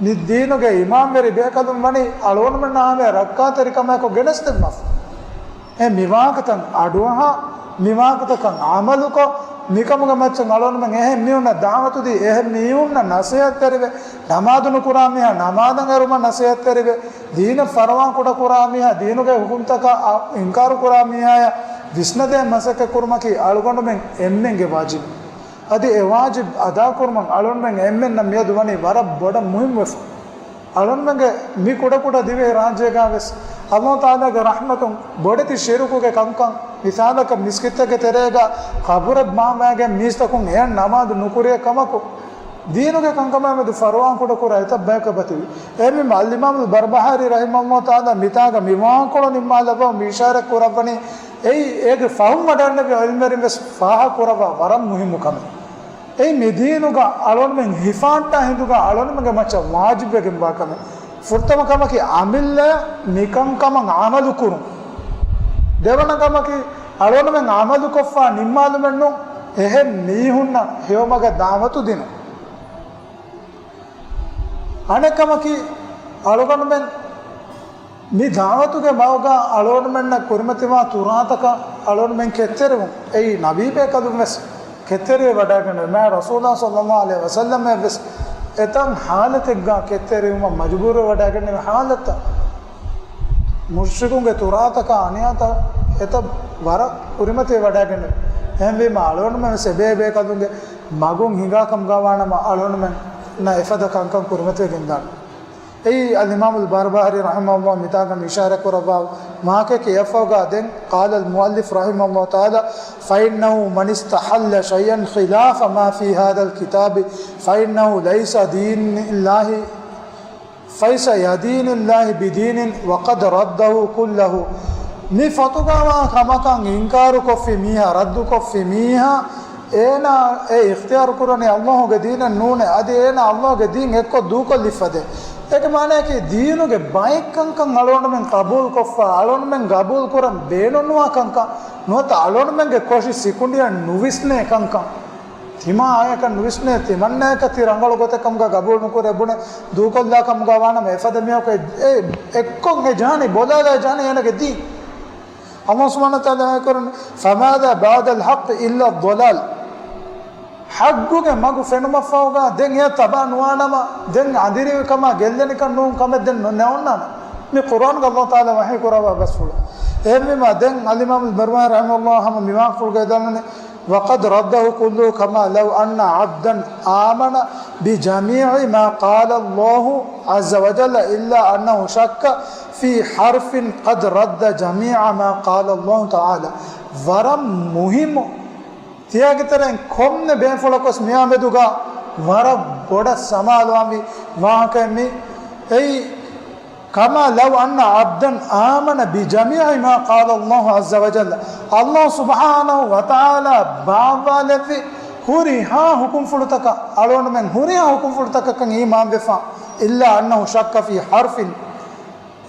މި ދީނުގެ އިމާމްވެރި ބޭކަލުން ވަނީ އަޅުގަނޑުމެންނާ ހަމަޔަށް ރައްކާތެރިކަމާއެކު ގެނެސްދެއްވާފަ. އެ މިވާހަކަތައް އަޑުއަހާ، މިވާހަކަތަކަށް ޢަމަލުކޮށް، މިކަމުގެ މައްޗަށް އަޅުގަނޑުމެން އެހެން މީހުންނަށް ދަޢުވަތުދީ، އެހެން މީހުންނަށް ނަޞޭޙަތްތެރިވެ، ނަމާދު ނުކުރާ މީހާ ނަމާދަށް އެރުމަށް ނަޞޭޙަތްތެރިވެ، ދީނަށް ފަރުވާ ކުޑަކުރާ މީހާ ދީނުގެ ޙުކުމްތަކަށް އަ، އިންކާރު ކުރާ މީހާޔަށް ވިސްނަދޭން މަސައްކަތް ކުރުމަކީ އަޅުގަނޑުމެން އެންމެންގެ ވާޖިބެއް. އަދި އެ ވާޖިބް އަދާކުރުމަށް އަޅުގަނޑުމެން އެންމެންނަށް މިއަދު ވަނީ ވަރަށް ބޮޑަށް މުހިއްމުވެފަ. އަޅުންމެންގެ މި ކުޑަކުޑަ ދިވެހި ރާއްޖޭގާވެސް އަﷲ ތަޢާލާގެ ރަޙްމަތުން ބޮޑެތި ޝިރުކުގެ ކަންކަން، މިސާލަކަށް މިސްކިތްތަކެއްގެ ތެރޭގަ ޤަބުރެއް ބާއްވާގެން މީސްތަކުން އެޔަށް ނަމާދު ނުކުރި ކަމަކު، ދީނުގެ ކަންކަމާމެދު ފަރުވާ ކުޑަކުރާ އެތައް ބަޔަކަށް ބަތިވި. އެހެންވީމަ އަލްއިމާމުލް ބަރްބަހާރީ ރަޙިމަހުﷲ ތަޢާލާ މިތާގަ މި ވާހަކަކޮޅު ނިންމާލައްވާ މި އިޝާރަތް ކުރައްވަނީ، އެއީ އޭގެ ފަހުން ވަޑައިގެންނެވި ޢިލްމުވެރިން ވެސް ފާހަގަ ކުރައްވާ ވަރަށް މުހިއްމު ކަމެއް. އެއީ މި ދީނުގަ އަޅުންމެން ހިފާއްޓާ ހިނދުގަ އަޅުންމެންގެ މައްޗަށް ވާޖިބްވެގެންވާ ކަމެއް. ފުރަތަމަ ކަމަކީ އަމިއްލަޔަށް މިކަންކަމަށް ޢަމަލު ކުރުން. ދެވަނަ ކަމަކީ އަޅުންމެން ޢަމަލުކޮށްފަ ނިންމާލުމެއް ނޫން، އެހެން މީހުންނަށް ހެޔޮމަގަށް ދަޢުވަތު ދިނުން. އަނެއް ކަމަކީ އަޅުގަނޑުމެން މި ދަޢުވަތުގެ މަގުގަ އަޅުގަނޑުމެންނަށް ކުރިމަތިވާ ތުރާތަކަށް އަޅުގަނޑުމެން ކެތްތެރިވުން. އެއީ ނަބީބޭކަލުން ވެސް ކެތްތެރިވެ ވަޑައިގެންނެވި، މާތް ރަސޫލާ ޞައްލަﷲ ޢަލައިހި ވަސައްލަމަށް ވެސް އެތައް ޙާލަތެއްގަ ކެތްތެރިވުމަށް މަޖުބޫރުވެ ވަޑައިގެންނެވި ޙާލަތްތައް. މުޝްރިކުންގެ ތުރާތަކާ އަނިޔާތައް އެތައް ވަރަށް ކުރިމަތިވެ ވަޑައިގެންނެވި. އެހެންވީމަ އަޅުގަނޑުމެން ވެސް އެބޭބޭކަލުންގެ މަގުން ހިނގާ ކަމުގަ ވާނަމަ އަޅުގަނޑުމެންނަށް އެފަދަ ކަންކަން ކުރިމަތިވެގެންދާނެ. އެއީ އަލްއިމާމުލް ބަރްބަހާރީ ރަޙިމަހުﷲ މިތާގަ އިޝާރަތް ކުރައްވާ މާކެކެ އެއަށްފަހުގަ ދެން قال المؤلف رحمه الله تعالى، فإنه من استحل شيئا خلاف ما في هذا الكتاب فإنه ليس دين الله، فليس يدين الله بدين وقد رده كله. މި ފޮތުގަ ވާ ކަމަކަށް އިންކާރުކޮށްފި މީހާ، ރައްދުކޮށްފި މީހާ، އޭނާ އެ އިޚްތިޔާރު ކުރަނީ އަﷲގެ ދީނެއް ނޫނޭ. އަދި އޭނާ އަﷲގެ ދީން އެއްކޮށް ދޫކޮށްލި ފަދަ. އޭގެ މާނައަކީ، ދީނުގެ ބައެއް ކަންކަން އަޅުގަނޑުމެން ޤަބޫލުކޮށްފަ، އަޅުގަނޑުމެން ޤަބޫލު ކުރަން ބޭނުންވާ ކަންކަން ނުވަތަ އަޅުގަނޑުމެންގެ ކޮށި ސިކުނޑިއަށް ނުވިސްނޭ ކަންކަން. ތިމާ އާޔަކަށް ނުވިސްނޭ، ތިމަންނަޔަކަށް ތި ރަނގަޅު ގޮތެއް ކަމުގަ ޤަބޫލު ނުކުރޭ ބުނެ ދޫކޮށްލާ ކަމުގަ ވާނަމަ، އެފަދަ މީހަކު އެ، އެ، އެއްކޮށް އެ ޖާނީ، ބޮލާލާ ޖާނީ އޭނަގެ ދީން. އަﷲ ސުބްޙާނަހޫ ވަތަޢާލާ އަޔަތް ކުރަން، فماذا بعد الحق إلا الضلال. ޙައްޤުގެ މަގު ފެނުމަށްފަހުގަ ދެން އެ ތަބާ ނުވާނަމަ، ދެން އަނދިރިވިކަމާ ގެއްލެނިކަން ނޫން ކަމެއް ދެން ނޯންނާނެ. މި ޤުރްއާންގަ އަﷲ ތަޢާލާ ވަޙީ ކުރައްވާ ބަސްފުޅު. އެހެންވީމަ ދެން އަލްއިމާމު ބަރްބަހާރީ ރަޙިމަހުﷲ ހަމަ މި ވާހަކަފުޅުގައި ދަންނަނީ، وقد رده كله كما لو أن عبدا آمن بجميع ما قال الله عز وجل إلا أنه شك في حرف قد رد جميع ما قال الله تعالى. ވަރަށް މުހިއްމު ތިޔަގެ ތެރެއިން ކޮންމެ ބޭފުޅަކުވެސް މިއާމެދުގަ ވަރަށް ބޮޑަށް ސަމާލުވާންވީ ވާހަކައެއް މީ. އެއީ كما لو أن عبدا آمن بجميع ما قال الله عز وجل. ﷲ ސުބްޙާނަހޫ ވަތަޢާލާ ބާއްވާލެއްވި ހުރިހާ ހުކުމްފުޅުތަކަށް، އަޅުގަނޑުމެން ހުރިހާ ހުކުމްފުޅުތަކަކަށް އީމާންވެފަ، إلا أنه شك في حرف،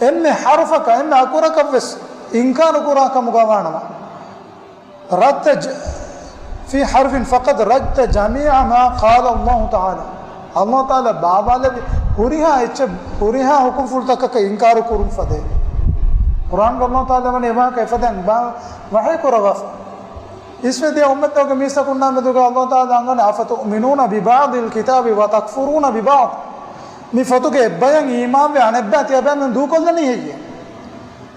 އެންމެ ޙަރުފަކަށް، އެންމެ އަކުރަކަށްވެސް އިންކާރު ކުރާ ކަމުގަ ވާނަމަ، رد ج-، في حرف فقد رد جميع ما قال الله تعالى. ﷲ ތަޢާލާ ބާވާލެވި ހުރިހާ އެއްޗެއް، ހުރިހާ ހުކުމްފުޅުތަކަކަށް އިންކާރު ކުރުން ފަދައިން، ޤުރްއާންގަ ﷲ ތަޢާލާ ވަނީ އެވާހަކަ އެފަދައިން ބާ-، ވަޙީ ކުރައްވާފަ. އިސްވެދިޔަ އުއްމަތްތަކުގެ މީސްތަކުންނާ މެދުގަ ﷲ ތަޢާލާ އަންގަނީ، أفتؤمنون ببعض الكتاب وتكفرون ببعض. މި ފޮތުގެ އެއްބަޔަށް އީމާންވެ، އަނެއްބަޔަށް ތިޔަބައިމީހުން ދޫކޮށްލަނީ ހެއްޔޭ؟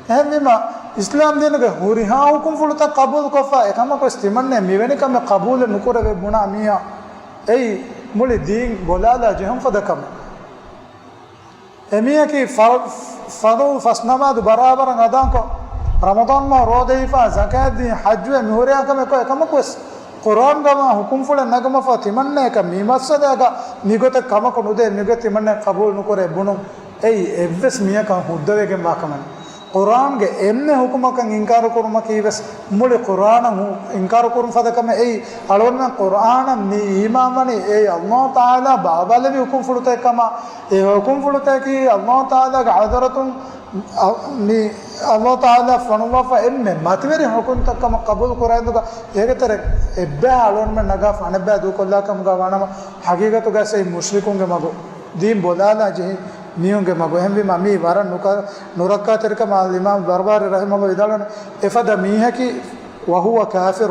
އެހެންވީމަ، އިސްލާމް ދީނުގެ ހުރިހާ ހުކުމްފުޅުތައް ޤަބޫލުކޮށްފަ، އެކަމަކުވެސް ތިމަންނެ މިވެނި ކަމެއް ޤަބޫލެއް ނުކުރެވޭ ބުނާ މީހާ، އެއީ މުޅި ދީން ބޮލާލާ ޖެހުން ފަދަ ކަމެއް. އެމީހަކީ ފަރު-، ފަރުޟު ފަސް ނަމާދު ބަރާބަރަށް އަދާކޮށް، ރަމަޟާން މަހު ރޯދަ ހިފާ، ޒަކާތް ދީ، ޙައްޖުވެ މިހުރިހާ ކަމެއް ކޮށް، އެކަމަކުވެސް ޤުރްއާންގަ ވާ ހުކުމްފުޅެއް ނަގަމަފަ، ތިމަންނަޔަކަ މި މައްސަލައިގަ މިގޮތަށް ކަމަކު ނުދޭ، މިގޮތް ތިމަންނަ ޤަބޫލު ނުކުރޭ ބުނުން، އެއީ އެއްވެސް މީހަކަށް ހުއްދަވެގެންވާ ކަމެއް. ޤުރްއާންގެ އެންމެ ހުކުމަކަށް އިންކާރު ކުރުމަކީވެސް މުޅި ޤުރްއާނަށް ހު-، އިންކާރު ކުރުން ފަދަ ކަމެއް. އެއީ އަޅުގަނޑުމެން ޤުރްއާނަށް މި އީމާންވަނީ އެއީ ﷲ ތަޢާލާ ބާވާލެވި ހުކުމްފުޅުތަކެއް ކަމަށް. އެ ހުކުމްފުޅުތަކީ ﷲ ތަޢާލާގެ ޙަޟްރަތުން އަ-، މި ﷲ ތަޢާލާ ފޮނުއްވާފަ އެންމެ މަތިވެރި ހުކުމްތައް ކަމަށް ޤަބޫލު ކުރާއިންދުގަ، އޭގެ ތެރޭ އެއްބައި އަޅުގަނޑުމެން ނަގާފަ އަނެއްބައި ދޫކޮށްލާ ކަމުގަ ވާނަމަ، ޙަޤީޤަތުގައި އެއީ މުޝްރިކުންގެ މަގު، ދީން ބޮލާލާ ޖެހި މީހުންގެ މަގު. އެހެންވީމަ މީ ވަރަށް ނުކަ-، ނުރައްކާތެރިކަމަށް އަލްއިމާމް ބަރްބާރީ ރަޙިމަހުﷲ ވިދާޅުވަނީ، އެފަދަ މީހަކީ، وهو كافر،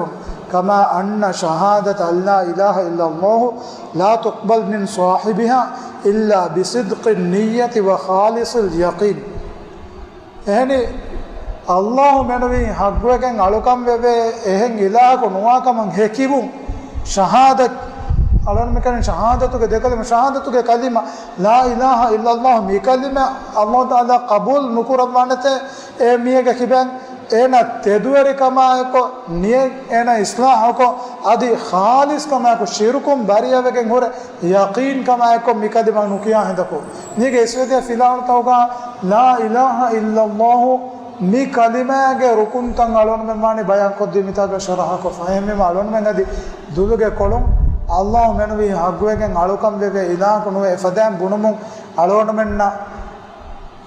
كما أن شهادة أن لا إله إلا الله لا تقبل من صاحبها إلا بصدق النية وخالص اليقين. އެހެނީ، ﷲ މެނުވީ ޙައްޤުވެގެން އަޅުކަން ވެވޭ އެހެން އިލާހަކު ނުވާކަމަށް ހެކިވުން، ޝަހާދަތް، އަޅުގަނޑުމެން ކަން ޝަހާދަތުގެ ދެކަލިމަ، ޝަހާދަތުގެ ކަލިމަ، لا إله إلا الله، މި ކަލިމަ ﷲ ތަޢާލާ ޤަބޫލު ނުކުރައްވާނެތޭ، އެ މީހެއްގެ ކިބައިން އޭނަ ތެދުވެރިކަމާއެކު، ނިޔަތް އޭނަ އިޞްލާޙުކޮށް، އަދި ޚާލިޞްކަމާއެކު، ޝިރުކުން ބަރީއަވެގެން ހުރެ ޔަޤީންކަމާއެކު މި ކަލިމަ ނުކިޔާ ހިނދަކު، މީގެ އިސްވެދިޔަ ފިލާވަޅުތަކުގަ لا إله إلا الله މި ކަލިމާގެ ރުކުންތައް އަޅުގަނޑުމެން ވާނީ ބަޔާންކޮށްދީ މިތާގަ ޝަރަޙަކޮށްފަ. އެހެންވީމަ އަޅުގަނޑުމެން އަދި ދުލުގެ ކޮޅުން ﷲ މެނުވީ ޙައްޤުވެގެން އަޅުކަން ވެވޭ އިލާހަކު ނުވެ އެފަދައިން ބުނުމުން އަޅުގަނޑުމެންނަށް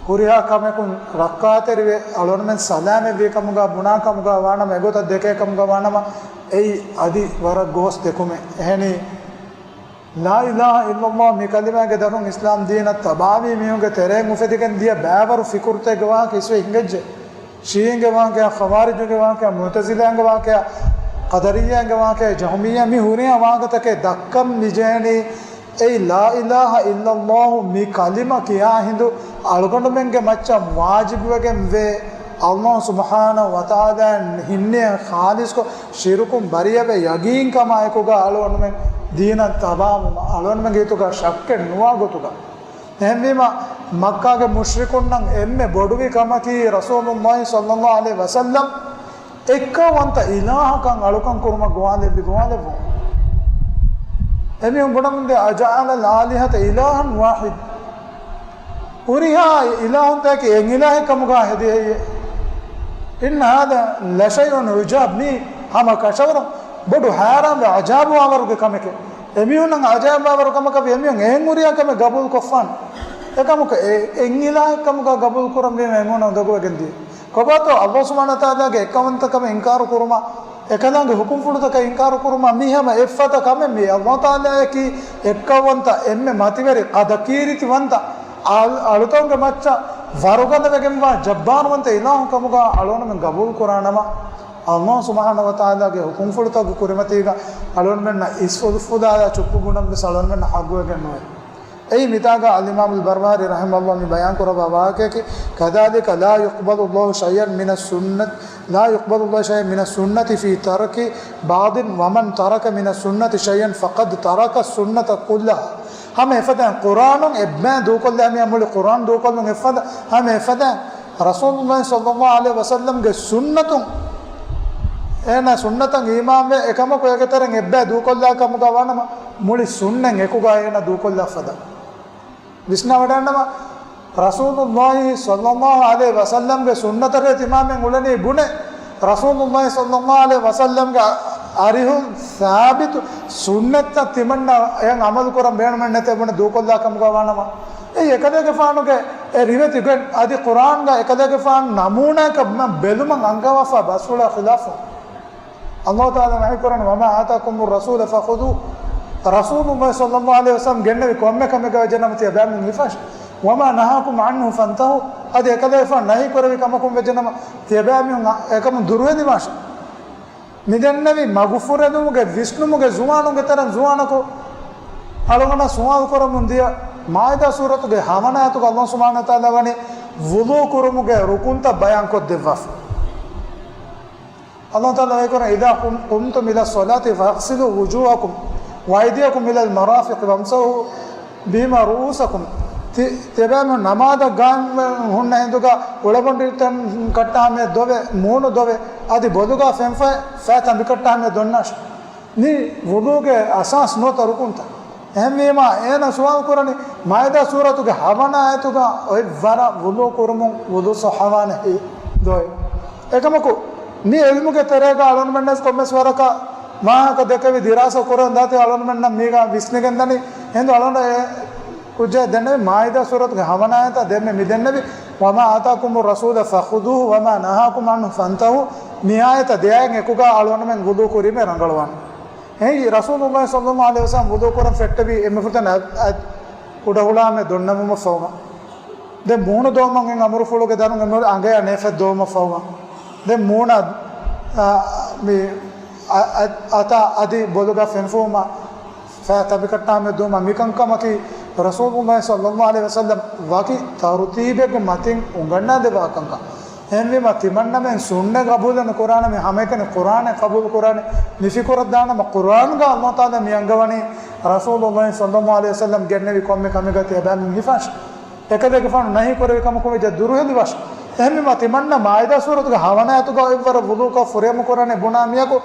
ހުރިހާ ކަމަކުން ރައްކާތެރިވެ، އަޅުގަނޑުމެން ސަލާމަތްވި ކަމުގަ ބުނާ ކަމުގަ ވާނަމަ، އެގޮތަށް ދެކޭ ކަމުގަ ވާނަމަ، އެއީ އަދި ވަރަށް ގޯސް ދެކުމެއް. އެހެނީ، لا إله إلا الله މި ކަލިމާގެ ދަށުން އިސްލާމް ދީނަށް ތަބާވީ މީހުންގެ ތެރެއިން އުފެދިގެން ދިޔަ ބައިވަރު ފިކުރުތަކެއްގެ ވާހަކަ އިސްވެ ހިނގައްޖެ. ޝީޢީންގެ ވާހަކަ، ޚަވާރިޖުންގެ ވާހަކަ، މުޢުތަޒިލާންގެ ވާހަކަ، ޤަދަރިއްޔާންގެ ވާހަކަ، ޖަހުމިއްޔާ، މި ހުރިހާ ވާހަކަތަކެއް ދައްކަން މިޖެހެނީ، އެއީ لا إله إلا الله މި ކަލިމަ ކިޔާ ހިނދު އަޅުގަނޑުމެންގެ މައްޗަށް ވާޖިބުވެގެން ވޭ، ﷲ ސުބްޙާނަހޫ ވަތަޢާލާއަށް ހިންނިޔަތް ޚާލިޞްކޮށް، ޝިރުކުން ބަރީއަވެ، ޔަޤީންކަމާއެކުގަ އަޅުގަނޑުމެން ދީނަށް ތަބާވުމަށް، އަޅުގަނޑުމެންގެ ހިތުގަ ޝައްކެއް ނުވާ ގޮތުގަ. އެހެންވީމަ، މައްކާގެ މުޝްރިކުންނަށް އެންމެ ބޮޑުވި ކަމަކީ، ރަސޫލުﷲ ޞައްލަﷲ ޢަލައިހި ވަސައްލަމް އެއްކައުވަންތަ އިލާހަކަށް އަޅުކަން ކުރުމަށް ގޮވާލެއްވި ގޮވާލެއްވުން. އެމީހުން ބުނަމުންދޭ، أجعل الآلهة إلها واحدا. ހުރިހާ އިލާހުންތަކެއް އެއް އިލާހެއް ކަމުގަ ހެދި ހެއްޔޭ؟ إن هذا لشيء عجاب. މީ ހަމަ ކަށަވަރުން ބޮޑު ހައިރާންވެ އަޖާބުވާވަރުގެ ކަމެކޭ. އެމީހުންނަށް އަޖާބުވާވަރު ކަމަކަށް އެމީހުން އެހެން ހުރިހާ ކަމެއް ގަބޫލު ކޮށްފާނެ. އެކަމަކު އެ އެއް އިލާހެއް ކަމުގަ ގަބޫލު ކުރަންވީމަ އެމީހުންނަށް އުނދަގޫވެގެން ދިޔަ. ކޮބާތޯ ﷲ ސުބްޙާނަހޫ ވަތަޢާލާގެ އެއްކައުވަންތަކަމަށް އިންކާރު ކުރުމާ، އެކަލާނގެ ހުކުމްފުޅުތަކަށް އިންކާރު ކުރުމާ މީ ހަމަ އެއްފަދަ ކަމެއް. މީ ﷲ ތަޢާލާއަކީ އެއްކައުވަންތަ، އެންމެ މަތިވެރި، ޤަދަކީރިތިވަންތަ، އަޅު-، އަޅުތަކުންގެ މައްޗަށް ވަރުގަދަވެގެންވާ ޖައްބާރުވަންތަ އިލާހު ކަމުގަ އަޅުގަނޑުމެން ގަބޫލު ކުރާނަމަ، ﷲ ސުބްޙާނަހޫ ވަތަޢާލާގެ ހުކުމްފުޅުތަކުގެ ކުރިމަތީގަ އަޅުގަނޑުމެންނަށް އިސްފުލުފުލާލާ ޗުއްޕު ބުނަން ވެސް އަޅުގަނޑުމެންނަށް ޙައްޤުވެގެން ނުވޭ. އެއީ މިތާގަ އަލްއިމާމުލް ބަރްބާރީ ރަޙިމަހުﷲ މި ބަޔާން ކުރައްވާ ވާހަކަޔަކީ، كذلك لا يقبل الله شيئا من السنة، لا يقبل الله شيئا من السنة في ترك بعض، ومن ترك من السنة شيئا فقد ترك السنة كلها. ހަމަ އެފަދައިން ޤުރްއާނުން އެއްބައި ދޫކޮށްލާ މިޔާ މުޅި ޤުރްއާން ދޫކޮށްލުން އެއްފަދަ، ހަމަ އެފަދައިން ރަސޫލުﷲ ޞައްލަﷲ ޢަލައިހި ވަސައްލަމްގެ ސުންނަތުން، އޭނާ ސުންނަތަށް އީމާންވެ، އެކަމަކު އޭގެ ތެރެއިން އެއްބައި ދޫކޮށްލާ ކަމުގަ ވާނަމަ، މުޅި ސުންނަތް އެކުގަ އޭނާ ދޫކޮށްލާ ފަދަ. ވިސްނާވަޑައިގަންނަވާ، ރަސޫލުﷲ ޞައްލަﷲ ޢަލައިހި ވަސައްލަމްގެ ސުންނަތަށޭ ތިމާމެން އުޅެނީ ބުނެ، ރަސޫލުﷲ ޞައްލަﷲ ޢަލައިހި ވަސައްލަމްގެ އަރިހުން ސާބިތު ސުންނަތްތައް ތިމަންނަ އެޔަށް ޢަމަލު ކުރަން ބޭނުމެއް ނެތޭ ބުނެ ދޫކޮށްލާ ކަމުގަ ވާނަމަ، އެއީ އެކަލޭގެފާނުގެ އެ ރިވެތި ގޮތް އަދި ޤުރްއާންގަ އެކަލޭގެފާނު ނަމޫނާއަކަށް ބެލުމަށް އަންގަވާފާ ބަސްފުޅާ ޚިލާފު. ﷲ ތަޢާލާ ވަޙީކުރަނީ، "وما آتاكم الرسول فخذوه." ރަސޫލުﷲ ޞައްލަﷲ ޢަލައިހި ވަސައްލަމް ގެންނެވި ކޮންމެ ކަމެއްގަ ވެއްޖެނަމަ ތިޔަބައިމީހުން ހިފާށި. "وما نهاكم عنه فانتهوا." އަދި އެކަލޭގެފާނު ނަހީ ކުރެއްވި ކަމަކުން ވެއްޖެނަމަ ތިޔަބައިމީހުން އެކަމުން ދުރުހެލިވާށި. މިދެންނެވި މަގުފުރެދުމުގެ ވިސްނުމުގެ ޒުވާނުންގެ ތެރެއިން ޒުވާނަކު އަޅުގަނޑަށް ސުވާލު ކުރަމުން ދިޔަ މާއިދާ ސޫރަތުގެ ހަވަނަ އާޔަތުގަ ﷲ ސުބްޙާނަހޫ ވަތަޢާލާ ވަނީ ވުޟޫ ކުރުމުގެ ރުކުންތައް ބަޔާންކޮށްދެއްވާފަ. ﷲ ތަޢާލާ ވަޙީކުރަނީ، "إذا قم-، قمتم إلى الصلاة فاغسلوا وجوهكم وأيديكم إلى المرافق وامسحوا بهما رؤوسكم." ތި-، ތިޔަބައިމީހުން ނަމާދަށް ގާތް ހުންނަ ހިނދުގަ އުޅަބޮނޑިތައް ކައްޓާ ހަމަޔަށް ދޮވެ، މޫނު ދޮވެ، އަދި ބޮލުގަ ފެންފަޔަށް ފައި ތަނބިކައްޓާ ހަމަޔަށް ދޮންނާށި. މި ވުޟޫގެ އަސާސް ނުވަތަ ރުކުންތައް. އެހެންވީމާ، އޭނަ ސުވާލު ކުރަނީ، މާއިދާ ސޫރަތުގެ ހަވަނަ އާޔަތުގަ އޮތް ވަރަށް ވުޟޫ ކުރުމުން ވުޟޫ ޞައްޙަވާނެ ހި-، ދޯއި؟ އެކަމަކު، މި ޢިލްމުގެ ތެރޭގަ އަޅުންމެންނަސް ކޮންމެސް ވަރަކަށް ވާހަކަ ދެކެވި ދިރާސާ ކުރަން ދާތީ އަޅުންމެންނަށް މީގަ ވިސްނިގެން ދަނީ. ހިނދު އަޅުން އެ ކުއްޖާ ދެންނެވި މާއިދާ ސޫރަތުގެ ހަވަނަ އާޔަތަށް ދެންމެ މި ދެންނެވި، "وما آتاكم الرسول فخذوه وما نهاكم عنه فانتهوا." މި އާޔަތަށް ދެއައިން އެކުގަ އަޅުންމެން ވުޟޫ ކުރީމޭ ރަނގަޅުވާނެ. އެއީ ރަސޫލުﷲ ޞައްލަﷲ ޢަލައިހި ވަސައްލަމް ވުޟޫ ކުރަން ފެއްޓެވީ އެންމެ ފުރަތަމަ އަތް، އަތް ކުޑަހުޅާމެ ދޮންނަމުމަށް ފަހުގަ. ދެން މޫނު ދޮވުމަށް އެން އަމުރުފުޅުގެ ދަރުން އެންމެ އަނގަޔަށް ނޭފަތް ދޮވުމަށް ފަހުގަ. ދެން މޫނަށް، އާ، މި، އަ-، އަ-، އަތާ އަދި ބޮލުގަ ފެންފުވުމަށް ފައި ތަނބިކައްޓާމެ ދުވުމަށް މިކަންކަމަކީ ރަސޫލުﷲ ޞައްލަﷲ ޢަލައިހި ވަސައްލަމް ވަކި ތަރުތީބެއްގެ މަތިން އުނގަންނާދެއްވާ ކަންކަން. އެހެންވީމަ، ތިމަންނަމެން ސުންނަތް ގަބޫލެއް ނުކުރާނަމޭ، ހަމައެކަނި ޤުރްއާނެއް ޤަބޫލު ކުރާނެ. މި ފިކުރަށް ދާނަމަ، ޤުރްއާންގަ ﷲ ތަޢާލާ މި އަންގަވަނީ، ރަސޫލުﷲ ޞައްލަﷲ ޢަލައިހި ވަސައްލަމް ގެންނެވި ކޮންމެ ކަމެއްގަ ތިޔަބައިމީހުން ހިފާށި. އެކަލޭގެފާނު ނަހީ ކުރެވި ކަމަކުން ވެއްޖެ ދުރުހެލިވާށި. އެހެންވީމަ، ތިމަންނަ މާއިދާ ސޫރަތުގެ ހަވަނަ އާޔަތުގަ އެއްވަރަށް ވުޟޫކޮށް ފުރިހަމަ ކުރާނެ ބުނާ މީހަކު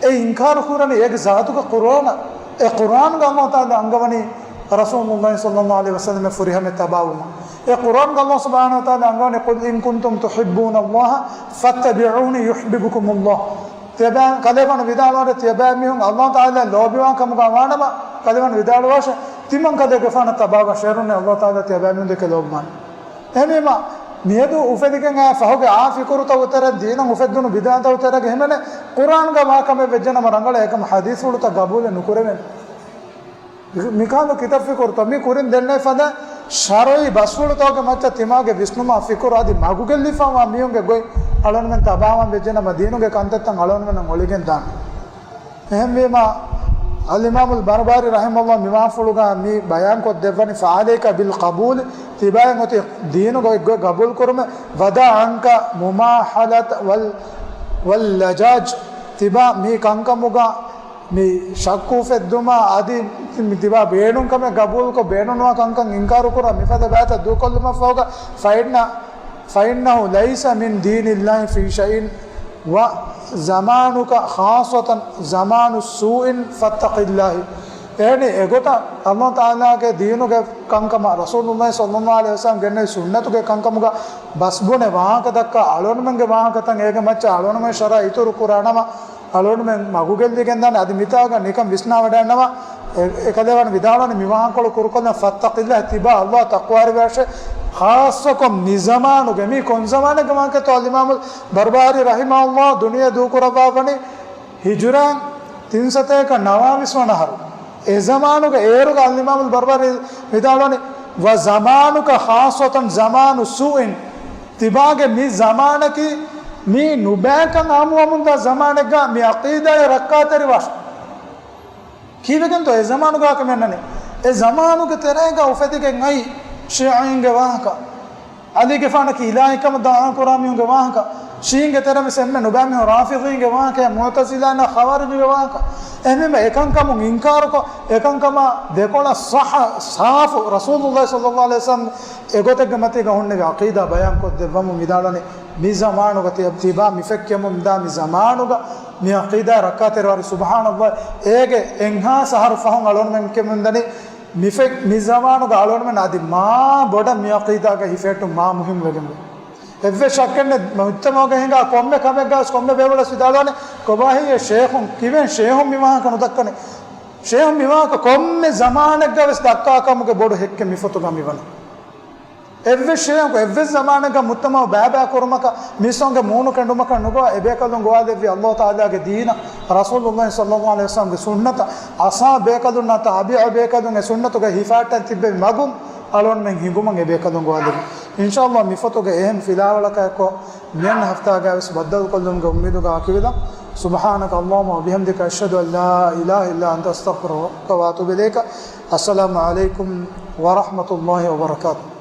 އެ އިންކާރު ކުރަނީ އޭގެ ޒާތުގަ ޤުރްއާނަށް. އެ ޤުރްއާންގަ ﷲ ތަޢާލާ އަންގަވަނީ ރަސޫލުﷲ ޞައްލަﷲ ޢަލައިހި ވަސައްލަމަށް ފުރިހަމަ ތަބާވުމަށް. އެ ޤުރްއާންގަ ﷲ ސުބްޙާނަހޫ ވަތަޢާލާ އަންގަވަނީ، "قل إن كنتم تحبون الله فاتبعوني يحببكم الله." ތިޔަބައި-، ކަލޭގެފާނު ވިދާޅުވާނެ، ތިޔަބައިމީހުން ﷲ ތަޢާލާ ލޯބިވާ ކަމުގަ ވާނަމަ، ކަލޭގެފާނު ވިދާޅުވާށޭ، ތިމަން ކަލޭގެފާނަށް ތަބާވާށޭ، އޭރުންނޭ ﷲ ތަޢާލާ ތިޔަބައިމީހުން ދެކެ ލޯބިވާނެ. އެހެންވީމަ، މިއަދު އުފެދިގެން އައި ފަހުގެ އާ ފިކުރުތަކުގެ ތެރެއިން، ދީނަށް އުފެއްދުނު ބިދްޢަތްތަކުގެ ތެރޭގަ ހިމެނޭ، ޤުރްއާންގަ ވާ ކަމެއް ވެއްޖެނަމަ ރަނގަޅޭ، އެކަމަ ޙަދީޘްފުޅުތައް ގަބޫލެއް ނުކުރެވޭނެ. މިކަހަލަ ކިތައް ފިކުރުތައް މި ކުރިން ދެންނެވި ފަދަ ޝަރުޢީ ބަސްފުޅުތަކުގެ މައްޗަށް ތިމާގެ ވިސްނުމާ ފިކުރު އަދި މަގުގެއްލިފައިވާ މީހުންގެ ގޮތް އަޅުންމެން ތަބާވާން ވެއްޖެނަމަ، ދީނުގެ ކަންތައްތައް އަޅުންމެންނަށް އޮޅިގެން ދާނެ. އެހެންވީމަ، އަލްއިމާމުލް ބަރުބާރީ ރަޙިމަހުﷲ މި ވާންފުޅުގަ މި ބަޔާންކޮށްދެއްވަނީ، "فعليك بالقبول." ތިބާއަށް އޮތީ ދީނުގަ އޮތްގޮތް ގަބޫލުކުރުމެއް، "ودع عنك مماحلة وال-، واللجاج." ތިބާ މި ކަންކަމުގަ މި ޝައްކު އުފެއްދުމާ އަދި މި ތިބާ ބޭނުންކަމެއް ގަބޫލުކޮށް، ބޭނުންނުވާ ކަންކަން އިންކާރުކުރާ މިފަދަ ބައިތައް ދޫކޮށްލުމަށްފަހުގަ، فإن، فإنه ليس من دين الله في شيء وزمانك خاصة زمان سوء فاتق الله. އެހެނީ އެގޮތަށް ﷲ ތަޢާލާގެ ދީނުގެ ކަންކަމަށް، ރަސޫލުﷲ ޞައްލަﷲ ޢަލައިހި ވަސައްލަމް ގެންނެވި ސުންނަތުގެ ކަންކަމުގަ ބަސްބުނެ ވާހަކަ ދައްކާ އަޅުންމެންގެ ވާހަކަތައް އޭގެ މައްޗަށް އަޅުންމެން ޝަރައި އިތުރު ކުރާނަމަ، އަޅުންމެން މަގުގެއްލިގެންދާނެ. އަދި މިތާގަ ނިކަން ވިސްނާވަޑައިންނަވާ، އެ، އެކަލޭގެފާނު ވިދާޅުވަނީ މި ވާހަކަކޮޅު ކުރުކޮށްލަން، فاتق الله، ތިބާ ﷲ އަށް ތަޤްވާވެރިވާށޭ. ޚާއްޞަކޮށް މި ޒަމާނުގެ، މީ ކޮން ޒަމާނެއްގެ ވާހަކަތޯ؟ އަލްއިމާމުލް ބަރުބާރީ ރަޙިމަހުﷲ ދުނިޔެ ދޫކުރައްވާފަނީ ހިޖުރައިން ތިން ސަތޭކަ ނަވާވީސް ވަނަ އަހަރު. އެ ޒަމާނުގެ އޭރުގަ އަލްއިމާމުލް ބަރުބާރީ ވިދާޅުވަނީ، وزمانك خاصة زمان سوء. ތިބާގެ މި ޒަމާނަކީ މީ ނުބައިކަން އާއްމުވަމުންދާ ޒަމާނެއްގަ މި ޢަޤީދާއެއް ރައްކާތެރިވާށޭ. ކީއްވެގެންތޯ އެ ޒަމާނުގަ ކަމެއް ނަނީ؟ އެ ޒަމާނުގެ ތެރޭގަ އުފެދިގެން އައި ޝީޢީންގެ ވާހަކަ، ޢަލީގެފާނަކީ އިލާހެއްކަމަށް ދަޢުވާ ކުރާ މީހުންގެ ވާހަކަ، ޝީޢީންގެ ތެރޭ ވެސް އެންމެ ނުބައި މީހުން ރާފިޟީންގެ ވާހަކަ، މުޢުތަޒިލާއިންނާ ޚަވާރިޖުގެ ވާހަކަ. އެހެންވީމަ އެކަންކަމުން އިންކާރުކޮށް، އެކަންކަމާ ދެކޮޅަށް ޞައްޙަ ސާފު ރަސޫލުﷲ ޞައްލަﷲ ޢަލައިހި ވަސައްލަމް އެގޮތެއްގެ މަތީގަ ހުންނެވި ޢަޤީދާ ބަޔާންކޮށްދެއްވަމުން ވިދާޅުވަނީ، މި ޒަމާނުގަ ތި-، ތިބާ މި ފެއްކެމުންދާ މި ޒަމާނުގަ މި ޢަޤީދާ ރައްކާތެރިވާރި، ސުބްޙާނަﷲ، އޭގެ އެއްހާސް އަހަރު ފަހުން އަޅުންމެން ކެމުންދަނީ މި ފެ-، މި ޒަމާނުގަ އަޅުގަނޑުމެން އަދި މާ ބޮޑަށް މި ޢަޤީދާގެ ހިފެހެއްޓުން މާ މުހިންމު ވެގެންވޭ. އެއްވެސް ޝައްކެއް ނެތް، މުޖްތަމަޢުގަ ހިނގާ ކޮންމެ ކަމެއްގަވެސް ކޮންމެ ބޭފުޅެއް ވެސް ވިދާޅުވާނެ، ކޮބާހިތޭ ޝޭޚުން ކިވެން، ޝޭޚުން މި ވާހަކަ ނުދައްކަނީ؟ ޝޭޚުން މި ވާހަކަ ކޮންމެ ޒަމާނެއްގަވެސް ދައްކާ ކަމުގެ ބޮޑު ހެއްކެއް މި ފޮތުގަ މިވަނީ. އެއްވެސް ޝޭޚަކު އެއްވެސް ޒަމާނެއްގަ މުޖްތަމަޢު ބައިބައި ކުރުމަކަށް، މީސްތަކުންގެ މޫނު ކެނޑުމަކަށް ނުގޮވާ، އެބޭކަލުން ގޮވާލެއްވި ﷲ ތަޢާލާގެ ދީނަށް، ރަސޫލުﷲ ޞައްލަﷲ ޢަލައިހި ވަސައްލަމްގެ ސުންނަތަށް، އަޞްޙާބު ބޭކަލުންނާ ތާބިޢު ބޭކަލުން އެ ސުންނަތުގައި ހިފާއްޓަން ތިއްބެވި މަގުން އަޅުގަނޑުމެން ހިނގުމަށް އެބޭކަލުން ގޮވާލެއްވި. އިންޝާﷲ މި ފޮތުގެ އެހެން ފިލާވަޅަކާއެއްކޮށް، މިއަންނަ ހަފްތާގައިވެސް ބައްދަލުކޮށްލުމުގެ އުއްމީދުގަ ވަކިވެލަން. سبحانك اللهم وبحمدك، أشهد أن لا إله إلا أنت، أستغفرك وأتوب إليك. السلام عليكم ورحمة الله وبركاته.